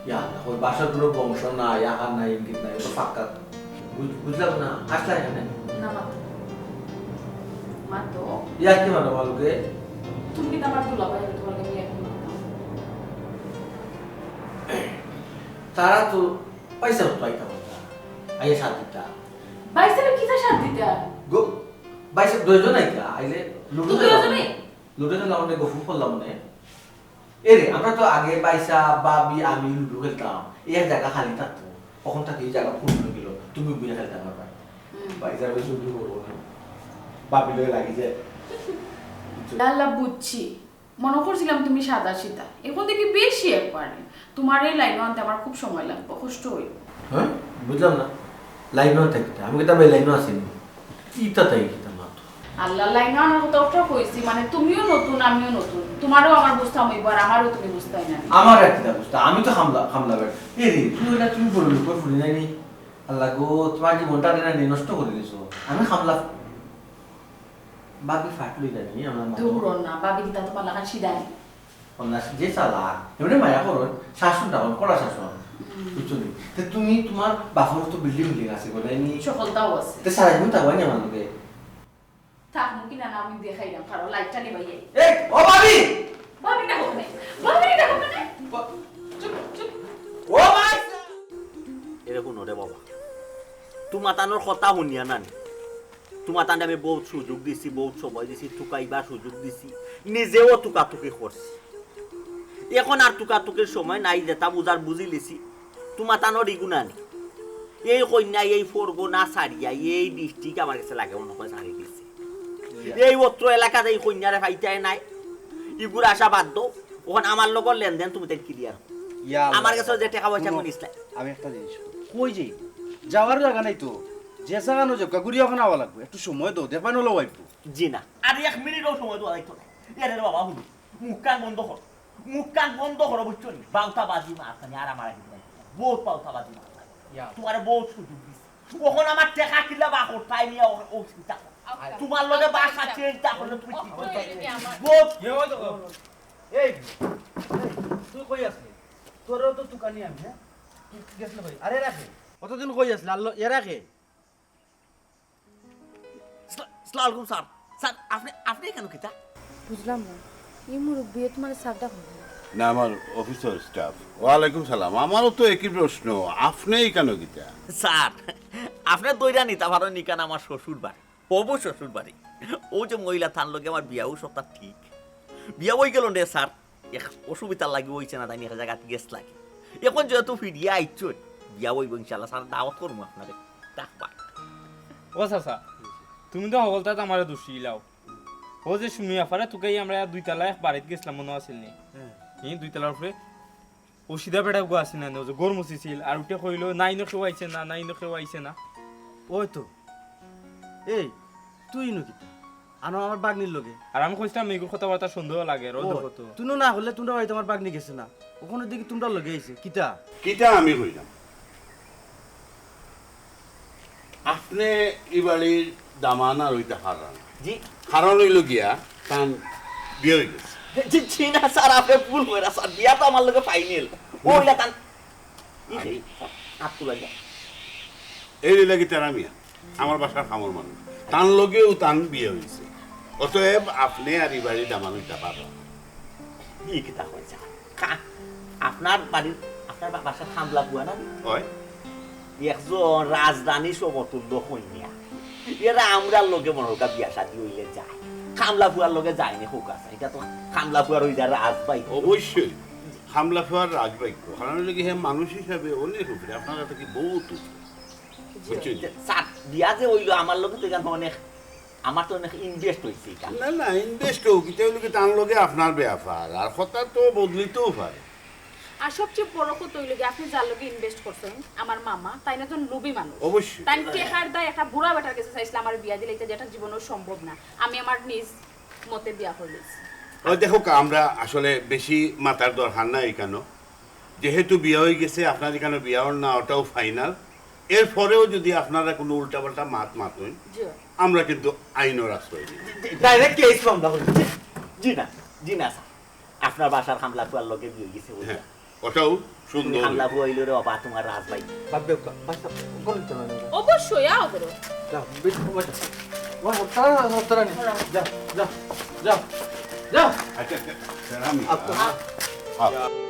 ইয়া, ওই বাসর ঘরর বংশ নাই, আহার নাই, ইঙ্গিত নাই, ওটা ফাক্কা। বুঝ-, বুঝলাম না, আসলা এখানে? না, মাতো। মাতো। ইয়া, কি মাতো, বলো কে? তুমি কিতা আমার দুলাভাই, আমি তুমার লগে বিয়া করতাম। তারা তো পয়সা পাইতাম না। আইয়া সাথ দিতা। ভাইসাব কিতা সাথ দিতা? গো, ভাইসাব দুইজন আইতা, আইলে লুডু তো খেলা দুইজনই? মানে। লুডু খেলা মানে, গফু খেলা মানে। এরে, আমরা তো আগে ভাইসাব, ভাবি, আমি লুডু খেলতাম। এই এক জাগা খালি থাকতো। অখন থাকি এই জাগা পূর্ণ অই গেল। তুমি বুঝে খেলতে পারবা। হুম। ভাইসাব, ওই লুডু করবো না। ভাবি লগে লাগি যায়। আল্লাহ, বুঝছি। মনো করছিলাম তুমি সাদা সিধা, অখন দেখি বেশি একবারে। তুমার এই লাইনো আনতে আমার খুব সময় লাগবো, কষ্ট অইবো। হ্যাঁ? বুঝলাম না। লাইনো আনতে কিতা? আমি কিতা ভাই লাইনো আছি নি? কিতা তাই কিতা মাতো? আল্লাহ, লাইনো আনার কথা ওটা কইছি, মানে তুমিও নতুন, আমিও নতুন। তুমারেও আমার বুঝতাম অইবো, আর আমারেও তুমি বুঝতায় না। আমার আর কিতা বুঝতা? আমি তো খামলা, খামলা বেটা। এ রে, তুমি ওটা তুমি বড় লোক, ফুরি নাই নি? আল্লাহ গো, তুমার জীবনটা রে না নষ্ট করি দিছো। আমি খামলা ভাবি ফাটলি জানি, আমার মা। দূর অর না, ভাবি কিতা তুমার লাখান সিধা নি? অন্না যে চালা, এমনি মায়া করো, শাসন না, কড়া শাসন। হুম। বুঝছো নি? তে তুমি তুমার বাপর তো বিল্ডিং বিল্ডিং আছে, গো, নাই নি? সকলতাও আছে। তে সারা জীবন থাকবা নি আমার লগে? থাকমু কি না, না, আমি দেখাইলাম, কারণ লাইটটা নিবাইয়ে। এই, ও ভাবি! ভাবিরে ডাকো কেনে? ভাবিরে ডাকো কেনে? চুপ, চুপ। ও ভাই! এরে হুনো রে বাবা, তুমাতানর কথা হুনিয়া নানি, তুমাতানরে আমি বউত সুযোগ দিছি, বউত সময় দিছি, তুকাইবার সুযোগ দিছি, নিজেও তুকাতুকি করছি। এখন আর তুকাতুকির সময় নাই, যেতা বুঝার বুঝিলিছি। তুমাতানর ইগুনা নি। এই কইন্যা, এই ফরগনা ছাড়িয়া, এই district আমার গেছে লাগে মনে কয় ছাড়ি দিছে। এই অত্র এলাকাত এই কইন্যারে পাইতায় নায়। ইগুর আশা বাদ দেও। অখন আমার লগর লেনদেন তুমি তাই clear। ইয়া আল্লাহ। আমার গেছে যে টেকা পয়সা হুনো, কোন ইসলাম? আমি একটা জিনিস কই, কই যাই? যাওয়ার জাগা নাই তো। যে জাগা নু যাউক্কা, ঘুরিয়া অখান আওয়া লাগবো। একটু সময় দেও, দেখবায় নলে অইবো। জি না, আর এক মিনিটও সময় দেওয়া যাইতো না। এরে বাবা, হুনো, মুখ কান বন্ধ করো, মুখ কান বন্ধ করো, বুঝছো নি? বাউতা বাজি মারতানি আর আমার আগে দিবাই, বউত বাউতা বাজি মারতানি। ইয়া। তুমারে বউত সুযোগ দিছি। অখন আমার টেকা কিলা বা করতায় নিয়া ও, ও চিন্তা কর। আচ্ছা। তুমার লগে বাসা change না করলে তুমি কি করতায়? বউত। এই, এই, তুই কই আছলি? তোরেও তো তুকানি আমি, হ্যাঁ? তুই গেছলি কই? আরে রাখে। অতদিন কই আছলি? আল্লাহ, এ রাখে। সালা-, সালাম আলাইকুম স্যার। স্যার, আপনে, আপনে ইকানো কিতা? বুঝলাম না, এই মুরব্বিয়ে তুমারে স্যার ডাকইন কেনে? না, আমার অফিসর staff। ওয়ালাইকুম সালাম। আমারও তো একই প্রশ্ন, আপনে ইকানো কিতা? স্যার, আপনে ধইরা নিতা পারইন ইকান আমার শ্বশুর বাড়ি, হবু শ্বশুর বাড়ি। অউ যে মহিলা তান লগে আমার বিয়া অউ সবতা ঠিক। বিয়া অইগেলো নে স্যার, এক অসুবিধার লাগি অইছে না, তাইন এক জাগাত গেছলাগি। এখন যেহেতু ফিরিয়া আইছইন, বিয়া অইবো ইনশাআল্লাহ, স্যার দাওয়াত করমু আপনারে। ডাকবা। ও চাচা, তুমি তো হকলতাত আমারে দুষিলাও। অউ যে সুমি আফারে তুকাইয়া আমরা দুইতলা এক বাড়িত গেছলাম, মনো আছিল নি? হ্যাঁ। ই দুইতলার উপরে অউ সিধা বেটা গু আছিল না, অউ যে ঘর মুছিছিল, আর উঠে কইলো, "না, ইনো কেউ আইছে না, না, ইনো কেউ আইছে না।" ওই তো। এই, তুই ইনো কিতা? আনো আমার বাগনির লগে। আর আমি কইছিলাম, ইগুর কথাবার্তা সন্দেহ লাগে, ও, দেখো তো। তুই না করলে তুমরার বাড়িত আমার বাগনি গেছে না। অখন দেখি তুমরার লগে আইছে। কিতা? কিতা আমি কইলাম? আপনে ই বাড়ির দামান আর অইতা পাররা না। জি। কারণ অইলো গিয়া, তান বিয়া অইগেছে। জি, জি না স্যার, আপনে ভুল কইরা স্যার, বিয়া তো আমার লগে final। হুম। অইলা তান, ই আমি আব্দুল আলী। এই লাগি তারা মিয়া, আমার বাসার কামর মানুষ। তান লগেও তান বিয়া অইছে। অতএব আপনে আর ই বাড়ির দামান অইতা পাররা না। ই কিতা কইন স্যার? কা-, আপনার বাড়ির, আপনার বা-, বাসার কামলা ফুয়া না? অয়। একজন রাজরানী সমতুল্য কইন্যা। এরা আমরার লগে মনে অয় বিয়া শাদী অইলে যায়। কামলা ফুয়ার লগে যায়নি কউক্কা স্যার। ইটা তো কামলা ফুয়ার অই যায় রাজভাই। অবশ্যই। কামলা ফুয়ার রাজভাই। কারণ অইলো কি, হে মানুষ হিসাবে অনেক উপরে, আপনার থাকি বউত উপরে। জি। বুঝছইন? স্যার, বিয়া যে অইলো আমার লগে তো ইখান অনেক আমার তো অনেক invest অইছে ইটা। না, না, invest অউক, ইটা অইলো কি তান লগে আপনার ব্যাপার, আর কথা তো বদলিতেও পারে। আর সবচেয়ে বড় কথা অইলো কি, আপনে যার লগে invest করছইন, আমার মামা, তাইন একজন লোভী মানুষ। অবশ্যই। তাইন টেকার দায় একটা বুড়া বেটার গেছে চাইছিল আমার বিয়া দিলাইতা, যেটা জীবনও সম্ভব না। আমি আমার নিজ মতে বিয়া করিলিছি। ওই দেখো, আমরা আসলে বেশি মাতার দরকার নাই ইকানো। যেহেতু বিয়া অইগেছে, আপনার ইকানো বিয়া অর না, ওটাও final। এরপরেও যদি আপনারা কুনু উল্টাপাল্টা মাত মাতইন, জি। আমরা কিন্তু আইনর আশ্রয় নিমু। Direct case মামলা অইবো। জি, জি না, জি না স্যার। আপনার বাসার কামলা ফুয়ার লগে বিয়া অইগেছে, বুঝলা? হ্যাঁ, ওটাও সুন্দর। কামলা ফুয়া অইলো রে বাবা, তুমার রাজভাই। বাদ দেও, ভাই সাহেব, কোন দিতে না? অবশ্যই, আও করো। যা, বেশ, ওই যা। ওই, তারা, তারা, তারা নেই। যা, যা, যা, যা। আচ্ছা, আচ্ছা, স্যার, আমি আচ্ছা। হ্যাঁ।